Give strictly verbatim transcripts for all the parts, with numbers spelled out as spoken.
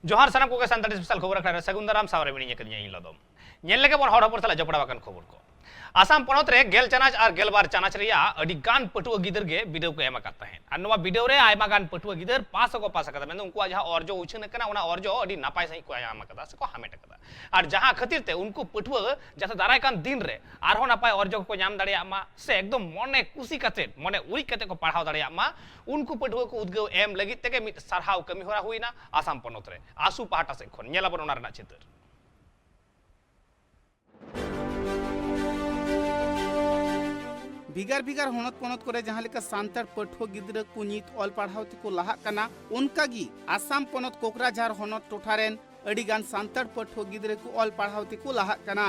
ᱡᱚᱦᱟᱨ ᱥᱟᱱᱟᱢ ᱠᱚᱜᱮ ᱥᱟᱱᱛᱟᱲᱤ ᱥᱯᱮᱥᱟᱞ ᱠᱷᱚᱵᱚᱨ ᱟᱠᱷᱲᱟ ᱨᱮ ᱥᱟᱹᱜᱩᱱ ᱫᱟᱨᱟᱢ ᱥᱟᱶ ᱨᱮ ᱢᱤᱱᱟᱹᱧ ᱟᱠᱟᱫᱤᱧᱟ ᱤᱧ ᱞᱚᱫᱚᱢ᱾ ᱧᱮᱞ ᱞᱮᱜᱮ ᱵᱚᱱ ᱦᱚᱲ ᱦᱚᱯᱚᱱ ᱥᱟᱞᱟᱜ ᱡᱚᱯᱲᱟᱣ ᱟᱠᱟᱱ ᱠᱷᱚᱵᱚᱨ ᱠᱚ᱾ ᱟᱥᱟᱢ ᱯᱚᱱᱚᱛ ᱨᱮ ᱜᱮᱞ ᱪᱟᱱᱟᱪ ᱟᱨ ᱜᱮᱞᱵᱟᱨ ᱪᱟᱱᱟᱪ ᱨᱮᱭᱟᱜ ᱟᱹᱰᱤ ᱜᱟᱱ ᱯᱟᱹᱴᱷᱩᱣᱟᱹ ᱜᱤᱫᱟᱹᱨ ᱜᱮ ᱵᱤᱰᱟᱹᱣ ᱠᱚ ᱮᱢ ᱟᱠᱟᱫ ᱛᱟᱦᱮᱸᱫ᱾ ᱟᱨ ᱱᱚᱣᱟ ᱵᱤᱰᱟᱹᱣ ᱨᱮ ᱟᱭᱢᱟ ᱜᱟᱱ ᱯᱟᱹᱴᱷᱩᱣᱟᱹ ᱜᱤᱫᱟᱹᱨ ᱯᱟᱥ ᱦᱚᱸᱠᱚ ᱯᱟᱥ ᱟᱠᱟᱫᱟ, ᱢᱮᱱᱫᱚ ᱩᱱᱠᱩᱣᱟᱜ ᱡᱟᱦᱟᱸ ᱚᱨᱡᱚ ᱩᱪᱷᱟᱹᱱ ᱟᱠᱟᱱᱟ, ᱚᱱᱟ ᱚᱨᱡᱚ ᱟᱹᱰᱤ ᱱᱟᱯᱟᱭ ᱥᱟᱺᱦᱤᱡ ᱠᱚ ᱧᱟᱢ ᱟᱠᱟᱫᱟ ᱥᱮᱠᱚ ᱦᱟᱢᱮᱴ ᱟᱠᱟᱫᱟ᱾ ᱟᱨ ᱡᱟᱦᱟᱸ ᱠᱷᱟᱹᱛᱤᱨ ᱛᱮ ᱩᱱᱠᱩ ᱯᱟᱹᱴᱷᱩᱣᱟᱹ ᱡᱟᱛᱮ ᱫᱟᱨᱟᱭ ᱠᱟᱱ ᱫᱤᱱ ᱨᱮ ᱟᱨᱦᱚᱸ ᱱᱟᱯᱟᱭ ᱚᱨᱡᱚ ᱠᱚᱠᱚ ᱧᱟᱢ ᱫᱟᱲᱮᱭᱟᱜ ᱢᱟ ᱥᱮ ᱮᱠᱫᱚᱢ ᱢᱚᱱᱮ ᱠᱩᱥᱤ ᱠᱟᱛᱮ, ᱢᱚᱱᱮ ᱩᱨᱤᱡ ᱠᱟᱛᱮ ᱠᱚ ᱯᱟᱲᱦᱟᱣ ᱫᱟᱲᱮᱭᱟᱜ ᱢᱟ, ᱩᱱᱠᱩ ᱯᱟᱹᱴᱷᱩᱣᱟᱹ ᱠᱚ ᱩᱫᱽᱜᱟᱹᱣ ᱮᱢ ᱞᱟᱹᱜᱤᱫ ᱛᱮᱜᱮ ᱢᱤᱫ ᱥᱟᱨᱦᱟᱣ ᱠᱟᱹᱢᱤ ᱦᱚᱨᱟ ᱦᱩᱭᱱᱟ ᱟᱥᱟᱢ ᱯᱚᱱᱚᱛ ᱨᱮ ᱟᱥᱩ ᱯᱟᱦᱴᱟ ᱥᱮᱫ ᱠᱷᱚᱱ᱾ ᱧᱮᱞᱟᱵᱚᱱ ᱚᱱᱟ ᱨᱮᱱᱟᱜ ᱪᱤᱛᱟᱹᱨ᱾ ᱵᱷᱮᱜᱟᱨ ᱵᱷᱮᱜᱟᱨ ᱦᱚᱱᱚᱛ ᱯᱚᱱᱚᱛ ᱠᱚᱨᱮ ᱡᱟᱦᱟᱸ ᱞᱮᱠᱟ ᱥᱟᱱᱛᱟᱲ ᱯᱟᱹᱴᱷᱩᱣᱟᱹ ᱜᱤᱫᱽᱨᱟᱹ ᱠᱚ ᱱᱤᱛ ᱚᱞ ᱯᱟᱲᱦᱟᱣ ᱛᱮᱠᱚ ᱞᱟᱦᱟᱜ ᱠᱟᱱᱟ, ᱚᱱᱠᱟ ᱜᱮ ᱟᱥᱟᱢ ᱯᱚᱱᱚᱛ ᱠᱳᱠᱨᱟᱡᱷᱟᱨ ᱦᱚᱱᱚᱛ ᱴᱚᱴᱷᱟ ᱨᱮᱱ ᱟᱹᱰᱤ ᱜᱟᱱ ᱥᱟᱱᱛᱟᱲ ᱯᱟᱹᱴᱷᱩᱣᱟᱹ ᱜᱤᱫᱽᱨᱟᱹ ᱠᱚ ᱚᱞ ᱯᱟᱲᱦᱟᱣ ᱛᱮᱠᱚ ᱞᱟᱦᱟᱜ ᱠᱟᱱᱟ᱾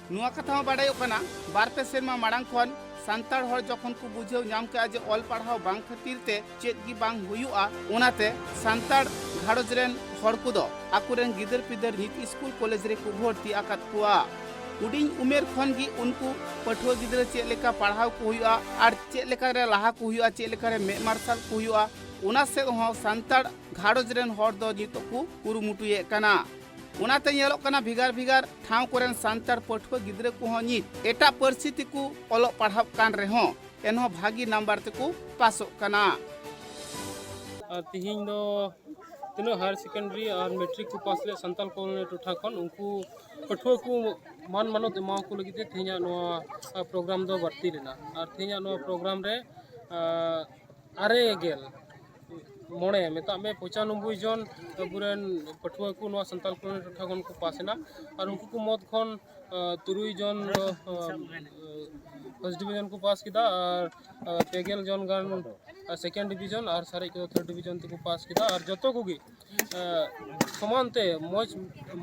ᱱᱚᱣᱟ ᱠᱟᱛᱷᱟ ᱦᱚᱸ ᱵᱟᱰᱟᱭᱚᱜ ᱠᱟᱱᱟ, ᱵᱟᱨ ᱯᱮ ᱥᱮᱨᱢᱟ ᱢᱟᱲᱟᱝ ᱠᱷᱚᱱ ᱥᱟᱱᱛᱟᱲ ᱦᱚᱲ ᱡᱚᱠᱷᱚᱱ ᱠᱚ ᱵᱩᱡᱷᱟᱹᱣ ᱧᱟᱢ ᱠᱮᱜᱼᱟ ᱡᱮ ᱚᱞ ᱯᱟᱲᱦᱟᱣ ᱵᱟᱝ ᱠᱷᱟᱹᱛᱤᱨ ᱛᱮ ᱪᱮᱫ ᱜᱮ ᱵᱟᱝ ᱦᱩᱭᱩᱜᱼᱟ, ᱚᱱᱟᱛᱮ ᱥᱟᱱᱛᱟᱲ ᱜᱷᱟᱨᱚᱸᱡᱽ ᱨᱮᱱ ᱦᱚᱲ ᱠᱚᱫᱚ ᱟᱠᱚᱨᱮᱱ ᱜᱤᱫᱟᱹᱨ ᱯᱤᱫᱟᱹᱨ ᱱᱤᱛ ᱥᱠᱩᱞ ᱠᱚᱞᱮᱡᱽ ᱨᱮᱠᱚ ᱵᱷᱚᱨᱛᱤ ᱟᱠᱟᱫ ᱠᱚᱣᱟ᱾ ᱦᱩᱰᱤᱧ ᱩᱢᱮᱨ ᱠᱷᱚᱱ ᱜᱮ ᱩᱱᱠᱩ ᱯᱟᱹᱴᱷᱩᱣᱟᱹ ᱜᱤᱫᱽᱨᱟᱹ ᱪᱮᱫ ᱞᱮᱠᱟ ᱯᱟᱲᱦᱟᱣ ᱠᱚ ᱦᱩᱭᱩᱜᱼᱟ ᱟᱨ ᱪᱮᱫ ᱞᱮᱠᱟ ᱨᱮ ᱞᱟᱦᱟ ᱠᱚ ᱦᱩᱭᱩᱜᱼᱟ, ᱪᱮᱫ ᱞᱮᱠᱟ ᱨᱮ ᱢᱮᱫ ᱢᱟᱨᱥᱟᱞ ᱠᱚ ᱦᱩᱭᱩᱜᱼᱟ, ᱚᱱᱟ ᱥᱮᱫ ᱦᱚᱸ ᱥᱟᱱᱛᱟᱲ ᱜᱷᱟᱨᱚᱸᱡᱽ ᱨᱮᱱ ᱦᱚᱲ ᱫᱚ ᱱᱤᱛᱚᱜ ᱠᱚ ᱠᱩᱨᱩᱢᱩᱴᱩᱭᱮᱫ ᱠᱟᱱᱟ᱾ ᱚᱱᱟᱛᱮ ᱧᱮᱞᱚᱜ ᱠᱟᱱᱟ, ᱵᱷᱮᱜᱟᱨ ᱵᱷᱮᱜᱟᱨ ᱴᱷᱟᱶ ᱠᱚᱨᱮᱱ ᱥᱟᱱᱛᱟᱲ ᱯᱟᱹᱴᱷᱩᱣᱟᱹ ᱜᱤᱫᱽᱨᱟᱹ ᱠᱚᱦᱚᱸ ᱱᱤᱛ ᱮᱴᱟᱜ ᱯᱟᱹᱨᱥᱤ ᱛᱮᱠᱚ ᱚᱞᱚᱜ ᱯᱟᱲᱦᱟᱜ ᱠᱟᱱ ᱨᱮᱦᱚᱸ ᱮᱱᱦᱚᱸ ᱵᱷᱟᱹᱜᱤ ᱱᱟᱢᱵᱟᱨ ᱛᱮᱠᱚ ᱯᱟᱥᱚᱜ ᱠᱟᱱᱟ᱾ ᱟᱨ ᱛᱤᱦᱤᱧ ᱫᱚ ᱛᱤᱱᱟᱹᱜ ᱦᱟᱭᱟᱨ ᱥᱮᱠᱮᱱᱰᱟᱨᱤ ᱟᱨ ᱢᱮᱴᱨᱤᱠ ᱠᱚ ᱯᱟᱥ ᱞᱮᱫ ᱥᱟᱱᱛᱟᱲ ᱠᱚᱞᱳᱱᱤ ᱴᱚᱴᱷᱟ ᱠᱷᱚᱱ ᱩᱱᱠᱩ ᱯᱟᱹᱴᱷᱩᱣᱟᱹ ᱠᱚ ᱢᱟᱱ ᱢᱟᱱᱚᱛ ᱮᱢᱟᱣᱟᱠᱚ ᱞᱟᱹᱜᱤᱫ ᱛᱮ ᱛᱮᱦᱮᱧᱟᱜ ᱱᱚᱣᱟ, ᱟ, ᱯᱨᱳᱜᱨᱟᱢ ᱫᱚ ᱵᱟᱹᱲᱛᱤ ᱞᱮᱱᱟ᱾ ᱟᱨ ᱛᱮᱦᱮᱧᱟᱜ ᱱᱚᱣᱟ ᱯᱨᱳᱜᱨᱟᱢ ᱨᱮ, ᱟ, ᱟᱨᱮ ᱜᱮᱞ ᱢᱚᱬᱮ, ᱢᱮᱛᱟᱜ ᱢᱮ ᱯᱚᱸᱪᱟᱱᱚᱵᱵᱳᱭ ᱡᱚᱱ ᱟᱵᱚᱨᱮᱱ ᱯᱟᱹᱴᱷᱩᱣᱟᱹ ᱠᱚ ᱱᱚᱣᱟ ᱥᱟᱱᱛᱟᱲ ᱠᱚᱞᱳᱱᱤ ᱴᱚᱴᱷᱟ ᱠᱷᱚᱱ ᱠᱚ ᱯᱟᱥ ᱮᱱᱟ᱾ ᱟᱨ ᱩᱱᱠᱩ ᱠᱚ ᱢᱚᱫᱽ ᱠᱷᱚᱱ, ᱟ, ᱛᱩᱨᱩᱭ ᱡᱚᱱ ᱫᱚ, ᱟ, ᱯᱷᱟᱥᱴ ᱰᱤᱵᱤᱡᱚᱱ ᱠᱚ ᱯᱟᱥ ᱠᱮᱫᱟ ᱟᱨ, ᱟ, ᱯᱮ ᱜᱮᱞ ᱡᱚᱱ ᱜᱟᱱ, ᱟ, ᱥᱮᱠᱮᱱᱰ ᱰᱤᱵᱤᱡᱚᱱ ᱟᱨ ᱥᱟᱨᱮᱡ ᱠᱚᱫᱚ ᱛᱷᱟᱨᱰ ᱰᱤᱵᱤᱡᱚᱱ ᱛᱮᱠᱚ ᱯᱟᱥ ᱠᱮᱫᱟ᱾ ᱟᱨ ᱡᱚᱛᱚ ᱠᱚᱜᱮ, ᱟ, ᱥᱚᱢᱟᱱ ᱛᱮ ᱢᱚᱡᱽ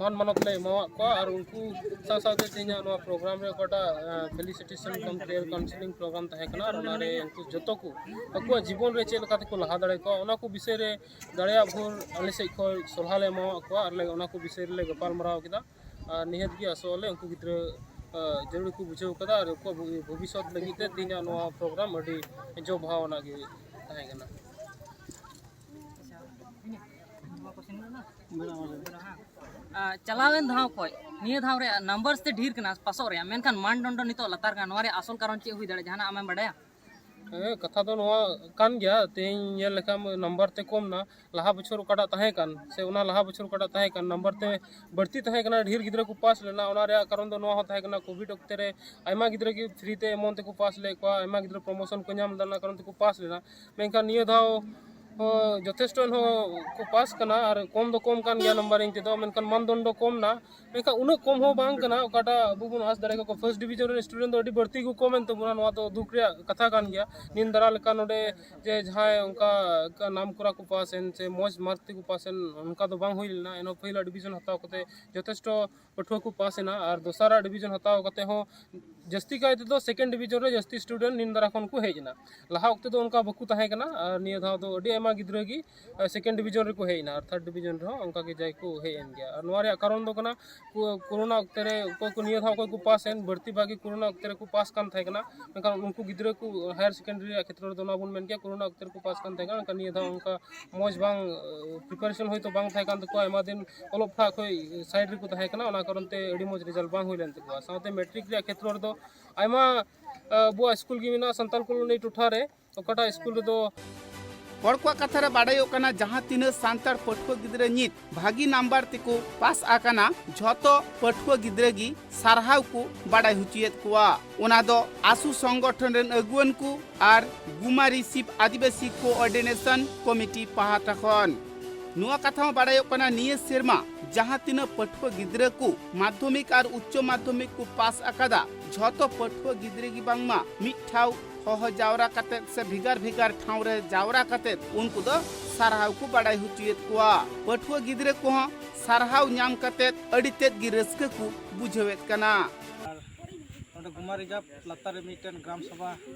ᱢᱟᱱ ᱢᱟᱱᱚᱛ ᱞᱮ ᱮᱢᱟᱣᱟᱫ ᱠᱚᱣᱟ᱾ ᱟᱨ ᱩᱱᱠᱩ ᱥᱟᱶ ᱥᱟᱶᱛᱮ ᱛᱮᱦᱮᱧᱟᱜ ᱱᱚᱣᱟ ᱯᱨᱳᱜᱨᱟᱢ ᱨᱮ ᱚᱠᱟᱴᱟᱜ, ᱟ, ᱯᱷᱮᱞᱤᱥᱤᱴᱮᱥᱚᱱ ᱠᱟᱢ ᱠᱮᱨᱤᱭᱟᱨ ᱠᱟᱣᱩᱱᱥᱮᱞᱤᱝ ᱯᱨᱳᱜᱨᱟᱢ ᱛᱟᱦᱮᱸ ᱠᱟᱱᱟ, ᱟᱨ ᱚᱱᱟᱨᱮ ᱩᱱᱠᱩ ᱡᱚᱛᱚ ᱠᱚ ᱟᱠᱚᱣᱟᱜ ᱡᱤᱵᱚᱱ ᱨᱮ ᱪᱮᱫ ᱞᱮᱠᱟ ᱛᱮᱠᱚ ᱞᱟᱦᱟ ᱫᱟᱲᱮ ᱠᱚᱣᱟ, ᱚᱱᱟ ᱠᱚ ᱵᱤᱥᱚᱭ ᱨᱮ ᱫᱟᱲᱮᱭᱟᱜ ᱵᱷᱳᱨ ᱟᱞᱮ ᱥᱮᱫ ᱠᱷᱚᱱ ᱥᱚᱞᱦᱟ ᱞᱮ ᱮᱢᱟᱣᱟᱫ ᱠᱚᱣᱟ ᱟᱨ ᱞᱮ, ᱚᱱᱟ ᱠᱚ ᱵᱤᱥᱚᱭ ᱨᱮᱞᱮ ᱜᱟᱯᱟᱞ ᱢᱟᱨᱟᱣ ᱠᱮᱫᱟ᱾ ᱟᱨ ᱱᱤᱦᱟᱹᱛ ᱜᱮ ᱟᱥᱚᱜ ᱟᱞᱮ ᱩᱱᱠᱩ ᱜᱤᱫᱽᱨᱟᱹ, ᱟ, ᱡᱟᱹᱨᱩᱲ ᱠᱚ ᱵᱩᱡᱷᱟᱹᱣ ᱠᱟᱫᱟ ᱟᱨ ᱟᱠᱚᱣᱟᱜ ᱵᱷᱚ-, ᱵᱷᱚᱵᱤᱥᱥᱚᱛ ᱞᱟᱹᱜᱤᱫ ᱛᱮ ᱛᱮᱦᱮᱧᱟᱜ ᱱᱚᱣᱟ ᱯᱨᱳᱜᱨᱟᱢ ᱟᱹᱰᱤ ᱡᱚ ᱵᱟᱦᱟ ᱟᱱᱟᱜ ᱜᱮ ᱛᱟᱦᱮᱸ ᱠᱟᱱᱟ᱾ ᱟᱨ ᱪᱟᱞᱟᱣᱮᱱ ᱫᱷᱟᱣ ᱠᱷᱚᱱ ᱱᱤᱭᱟᱹ ᱫᱷᱟᱣ ᱨᱮᱭᱟᱜ ᱱᱟᱢᱵᱟᱨᱥ ᱛᱮ ᱰᱷᱮᱨ ᱠᱟᱱᱟ ᱯᱟᱥᱚᱜ ᱨᱮᱭᱟᱜ, ᱢᱮᱱᱠᱷᱟᱱ ᱢᱟᱱᱫᱚᱱᱰᱚ ᱱᱤᱛᱚᱜ ᱞᱟᱛᱟᱨ ᱠᱟᱱᱟ᱾ ᱱᱚᱣᱟ ᱨᱮᱭᱟᱜ ᱟᱥᱚᱞ ᱠᱟᱨᱚᱱ ᱪᱮᱫ ᱦᱩᱭ ᱫᱟᱲᱮᱭᱟᱜᱼᱟ? ᱡᱟᱦᱟᱱᱟᱜ ᱟᱢᱮᱢ ᱵᱟᱰᱟᱭᱟ? ᱦᱮᱸ, ᱠᱟᱛᱷᱟ ᱫᱚ ᱱᱚᱣᱟ ᱠᱟᱱ ᱜᱮᱭᱟ᱾ ᱛᱮᱦᱮᱧ ᱧᱮᱞ ᱞᱮᱠᱷᱟᱱ ᱱᱟᱢᱵᱟᱨ ᱛᱮ ᱠᱚᱢ ᱱᱟ, ᱞᱟᱦᱟ ᱵᱚᱪᱷᱚᱨ ᱚᱠᱟᱴᱟᱜ ᱛᱟᱦᱮᱸ ᱠᱟᱱ, ᱥᱮ ᱚᱱᱟ ᱞᱟᱦᱟ ᱵᱚᱪᱷᱚᱨ ᱚᱠᱟᱴᱟᱜ ᱛᱟᱦᱮᱸ ᱠᱟᱱ, ᱱᱟᱢᱵᱟᱨ ᱛᱮ ᱵᱟᱹᱲᱛᱤ ᱛᱟᱦᱮᱸ ᱠᱟᱱᱟ, ᱰᱷᱮᱨ ᱜᱤᱫᱽᱨᱟᱹ ᱠᱚ ᱯᱟᱥ ᱞᱮᱱᱟ᱾ ᱚᱱᱟ ᱨᱮᱭᱟᱜ ᱠᱟᱨᱚᱱ ᱫᱚ ᱱᱚᱣᱟ ᱦᱚᱸ ᱛᱟᱦᱮᱸ ᱠᱟᱱᱟ, ᱠᱳᱵᱷᱤᱰ ᱚᱠᱛᱮ ᱨᱮ ᱟᱭᱢᱟ ᱜᱤᱫᱽᱨᱟᱹ ᱜᱮ ᱯᱷᱨᱤ ᱛᱮ ᱮᱢᱚᱱ ᱛᱮᱠᱚ ᱯᱟᱥ ᱞᱮᱫ ᱠᱚᱣᱟ, ᱟᱭᱢᱟ ᱜᱤᱫᱽᱨᱟᱹ ᱯᱨᱚᱢᱳᱥᱚᱱ ᱠᱚ ᱧᱟᱢ ᱞᱮᱫᱟ, ᱚᱱᱟ ᱠᱟᱨᱚᱱ ᱛᱮᱠᱚ ᱯᱟᱥ ᱞᱮᱱᱟ᱾ ᱢᱮᱱᱠᱷᱟᱱ ᱱᱤᱭᱟᱹ ᱫᱷᱟᱣ ᱦᱚᱸ ᱡᱚᱛᱷᱮᱥᱴᱚ ᱮᱱᱦᱚᱸ ᱠᱚ ᱯᱟᱥ ᱠᱟᱱᱟ, ᱟᱨ ᱠᱚᱢ ᱫᱚ ᱠᱚᱢ ᱠᱟᱱ ᱜᱮᱭᱟ ᱱᱟᱢᱵᱟᱨᱤᱝ ᱛᱮᱫᱚ, ᱢᱮᱱᱠᱷᱟᱱ ᱢᱟᱱᱫᱚᱱᱰᱚ ᱠᱚᱢ ᱱᱟ᱾ ᱢᱮᱱᱠᱷᱟᱱ ᱩᱱᱟᱹᱜ ᱠᱚᱢ ᱦᱚᱸ ᱵᱟᱝ ᱠᱟᱱᱟ, ᱚᱠᱟᱴᱟᱜ ᱟᱵᱚ ᱵᱚᱱ ᱟᱸᱥ ᱫᱟᱲᱮ ᱠᱟᱠᱚ᱾ ᱯᱷᱟᱨᱥᱴ ᱰᱤᱵᱤᱡᱚᱱ ᱨᱮᱱ ᱥᱴᱩᱰᱮᱱᱴ ᱫᱚ ᱟᱹᱰᱤ ᱵᱟᱹᱲᱛᱤ ᱠᱚ ᱠᱚᱢ ᱮᱱ ᱛᱟᱵᱚᱱᱟ, ᱱᱚᱣᱟ ᱫᱚ ᱫᱩᱠ ᱨᱮᱭᱟᱜ ᱠᱟᱛᱷᱟ ᱠᱟᱱ ᱜᱮᱭᱟ᱾ ᱱᱤᱱ ᱫᱟᱨᱟ ᱞᱮᱠᱟ ᱱᱚᱰᱮ ᱡᱮ ᱡᱟᱦᱟᱸᱭ ᱚᱱᱠᱟ ᱱᱟᱢ ᱠᱚᱨᱟ ᱠᱚ ᱯᱟᱥ ᱮᱱ ᱥᱮ ᱢᱚᱡᱽ ᱢᱟᱨᱠ ᱛᱮᱠᱚ ᱯᱟᱥ ᱮᱱ, ᱚᱱᱠᱟ ᱫᱚ ᱵᱟᱝ ᱦᱩᱭ ᱞᱮᱱᱟ᱾ ᱮᱱᱦᱚᱸ ᱯᱟᱹᱦᱤᱞᱟᱜ ᱰᱤᱵᱤᱡᱚᱱ ᱦᱟᱛᱟᱣ ᱠᱟᱛᱮ ᱡᱚᱛᱷᱮᱥᱴᱚ ᱯᱟᱹᱴᱷᱩᱣᱟᱹ ᱠᱚ ᱯᱟᱥ ᱮᱱᱟ, ᱟᱨ ᱫᱚᱥᱟᱨᱟᱜ ᱰᱤᱵᱤᱡᱚᱱ ᱦᱟᱛᱟᱣ ᱠᱟᱛᱮ ᱦᱚᱸ ᱡᱟᱹᱥᱛᱤ ᱠᱟᱭ ᱛᱮᱫᱚ ᱥᱮᱠᱮᱱᱰ ᱰᱤᱵᱤᱡᱚᱱ ᱨᱮ ᱡᱟᱹᱥᱛᱤ ᱥᱴᱩᱰᱮᱱᱴ ᱱᱤᱱ ᱫᱟᱨᱟ ᱠᱷᱚᱱ ᱠᱚ ᱦᱮᱡ ᱮᱱᱟ᱾ ᱞᱟᱦᱟ ᱚᱠᱛᱮ ᱫᱚ ᱚᱱᱠᱟ ᱵᱟᱠᱚ ᱛᱟᱦᱮᱸ ᱠᱟᱱᱟ, ᱟᱨ ᱱᱤᱭᱟᱹ ᱫᱷᱟᱣ ᱫᱚ ᱟᱹᱰᱤ ᱟᱭᱢᱟ ᱜᱤᱫᱽᱨᱟᱹ ᱜᱮ ᱥᱮᱠᱮᱱᱰ ᱰᱤᱵᱤᱡᱚᱱ ᱨᱮᱠᱚ ᱦᱮᱡ ᱮᱱᱟ, ᱟᱨ ᱛᱷᱟᱨᱰ ᱰᱤᱵᱤᱡᱚᱱ ᱨᱮᱦᱚᱸ ᱚᱱᱠᱟ ᱜᱮ ᱡᱟᱭ ᱠᱚ ᱦᱮᱡ ᱮᱱ ᱜᱮᱭᱟ᱾ ᱟᱨ ᱱᱚᱣᱟ ᱨᱮᱭᱟᱜ ᱠᱟᱨᱚᱱ ᱫᱚ ᱠᱟᱱᱟ, ᱠᱚ-, ᱠᱳᱨᱳᱱᱟ ᱚᱠᱛᱮ ᱨᱮ ᱚᱠᱚᱭ ᱠᱚ ᱱᱤᱭᱟᱹ ᱫᱷᱟᱣ ᱚᱠᱚᱭ ᱠᱚ ᱯᱟᱥ ᱮᱱ, ᱵᱟᱹᱲᱛᱤ ᱵᱷᱟᱜᱽ ᱜᱮ ᱠᱳᱨᱳᱱᱟ ᱚᱠᱛᱮ ᱨᱮᱠᱚ ᱯᱟᱥ ᱠᱟᱱ ᱛᱟᱦᱮᱸ ᱠᱟᱱᱟ᱾ ᱢᱮᱱᱠᱷᱟᱱ ᱩᱱᱠᱩ ᱜᱤᱫᱽᱨᱟᱹ ᱠᱚ ᱦᱟᱭᱟᱨ ᱥᱮᱠᱮᱱᱰᱟᱨᱤ ᱨᱮᱭᱟᱜ ᱠᱷᱮᱛᱨᱚ ᱨᱮᱫᱚ ᱚᱱᱟ ᱵᱚᱱ ᱢᱮᱱ ᱠᱮᱭᱟ, ᱠᱳᱨᱳᱱᱟ ᱚᱠᱛᱮ ᱨᱮᱠᱚ ᱯᱟᱥ ᱠᱟᱱ ᱛᱟᱦᱮᱸ ᱠᱟᱱᱟ᱾ ᱢᱮᱱᱠᱷᱟᱱ ᱱᱤᱭᱟᱹ ᱫᱷᱟᱣ ᱚᱱᱠᱟ ᱢᱚᱡᱽ ᱵᱟᱝ, ᱯᱨᱤᱯᱟᱨᱮᱥᱚᱱ ᱦᱚᱭᱛᱳ ᱵᱟᱝ ᱛᱟᱦᱮᱸ ᱠᱟᱱ ᱛᱟᱠᱚᱣᱟ, ᱟᱭᱢᱟ ᱫᱤᱱ ᱚᱞᱚᱜ ᱯᱟᱲᱦᱟᱜ ᱠᱷᱚᱱ ᱥᱟᱭᱤᱰ ᱨᱮᱠᱚ ᱛᱟᱦᱮᱸ ᱠᱟᱱᱟ, ᱚᱱᱟ ᱠᱟᱨᱚᱱ ᱛᱮ ᱟᱹᱰᱤ ᱢᱚᱡᱽ ᱨᱮᱡᱟᱞᱴ ᱵᱟᱝ ᱦᱩᱭ ᱞᱮᱱ ᱛᱟᱠᱚᱣᱟ᱾ ᱥᱟᱶᱛᱮ ᱢᱮᱴᱨᱤᱠ ᱨᱮᱭᱟᱜ ᱠᱷᱮᱛᱨᱚ ᱨᱮᱫᱚ ᱟᱭᱢᱟ, ᱟᱵᱚᱣᱟᱜ ᱥᱠᱩᱞ ᱜᱮ ᱢᱮᱱᱟᱜᱼᱟ ᱥᱟᱱᱛᱟᱞ ᱠᱚᱞᱳᱱᱤ ᱴᱚᱴᱷᱟ ᱨᱮ, ᱚᱠᱟᱴᱟᱜ ᱥᱠᱩᱞ ᱨᱮᱫᱚ ᱦᱚᱲ ᱠᱚᱣᱟᱜ ᱠᱟᱛᱷᱟ ᱨᱮ ᱵᱟᱰᱟᱭᱚᱜ ᱠᱟᱱᱟ, ᱡᱟᱦᱟᱸ ᱛᱤᱱᱟᱹᱜ ᱥᱟᱱᱛᱟᱲ ᱯᱟᱹᱴᱷᱩᱣᱟᱹ ᱜᱤᱫᱽᱨᱟᱹ ᱱᱤᱛ ᱵᱷᱟᱹᱜᱤ ᱱᱟᱢᱵᱟᱨ ᱛᱮᱠᱚ ᱯᱟᱥ ᱟᱠᱟᱱᱟ, ᱡᱷᱚᱛᱚ ᱯᱟᱹᱴᱷᱩᱣᱟᱹ ᱜᱤᱫᱽᱨᱟᱹ ᱜᱮ ᱥᱟᱨᱦᱟᱣ ᱠᱚ ᱵᱟᱰᱟᱭ ᱦᱚᱪᱚᱭᱮᱫ ᱠᱚᱣᱟ᱾ ᱚᱱᱟ ᱫᱚ ᱟᱥᱩ ᱥᱚᱝᱜᱚᱴᱷᱚᱱ ᱨᱮᱱ ᱟᱹᱜᱩᱣᱟᱹᱱ ᱠᱚ ᱟᱨ ᱜᱩᱢᱟᱨᱤ ᱥᱤᱵ ᱟᱹᱫᱤᱵᱟᱹᱥᱤ ᱠᱳᱚᱨᱰᱤᱱᱮᱥᱚᱱ ᱠᱚᱢᱤᱴᱤ ᱯᱟᱦᱴᱟ ᱠᱷᱚᱱ᱾ ᱱᱚᱣᱟ ᱠᱟᱛᱷᱟ ᱦᱚᱸ ᱵᱟᱰᱟᱭᱚᱜ ᱠᱟᱱᱟ, ᱱᱤᱭᱟᱹ ᱥᱮᱨᱢᱟ ᱡᱟᱦᱟᱸ ᱛᱤᱱᱟᱹᱜ ᱯᱟᱹᱴᱷᱩᱣᱟᱹ ᱜᱤᱫᱽᱨᱟᱹ ᱠᱚ ᱢᱟᱫᱽᱫᱷᱚᱢᱤᱠ ᱟᱨ ᱩᱪᱪᱚ ᱢᱟᱫᱽᱫᱷᱚᱢᱤᱠ ᱠᱚ ᱯᱟᱥ ᱟᱠᱟᱫᱟ, ᱡᱷᱚᱛᱚ ᱯᱟᱹᱴᱷᱩᱣᱟᱹ ᱜᱤᱫᱽᱨᱟᱹ ᱜᱮ ᱵᱟᱝᱢᱟ ᱢᱤᱫ ᱴᱷᱟᱶ ᱦᱚᱦᱚ ᱡᱟᱣᱨᱟ ᱠᱟᱛᱮᱫ ᱥᱮ ᱵᱷᱮᱜᱟᱨ ᱵᱷᱮᱜᱟᱨ ᱴᱷᱟᱶ ᱨᱮ ᱡᱟᱣᱨᱟ ᱠᱟᱛᱮᱫ ᱩᱱᱠᱩ ᱫᱚ ᱥᱟᱨᱦᱟᱣ ᱠᱚ ᱵᱟᱰᱟᱭ ᱦᱚᱪᱚᱭᱮᱫ ᱠᱚᱣᱟ᱾ ᱯᱟᱹᱴᱷᱩᱣᱟᱹ ᱜᱤᱫᱽᱨᱟᱹ ᱠᱚᱦᱚᱸ ᱥᱟᱨᱦᱟᱣ ᱧᱟᱢ ᱠᱟᱛᱮᱫ ᱟᱹᱰᱤ ᱛᱮᱫ ᱜᱮ ᱨᱟᱹᱥᱠᱟᱹ ᱠᱚ ᱵᱩᱡᱷᱟᱹᱣᱮᱫ ᱠᱟᱱᱟ᱾ ᱟᱨ ᱱᱚᱰᱮ ᱜᱩᱢᱟ ᱨᱤᱡᱟᱨᱵᱷ ᱞᱟᱛᱟᱨ ᱨᱮ ᱢᱤᱫᱴᱮᱱ ᱜᱨᱟᱢ ᱥᱚᱵᱷᱟ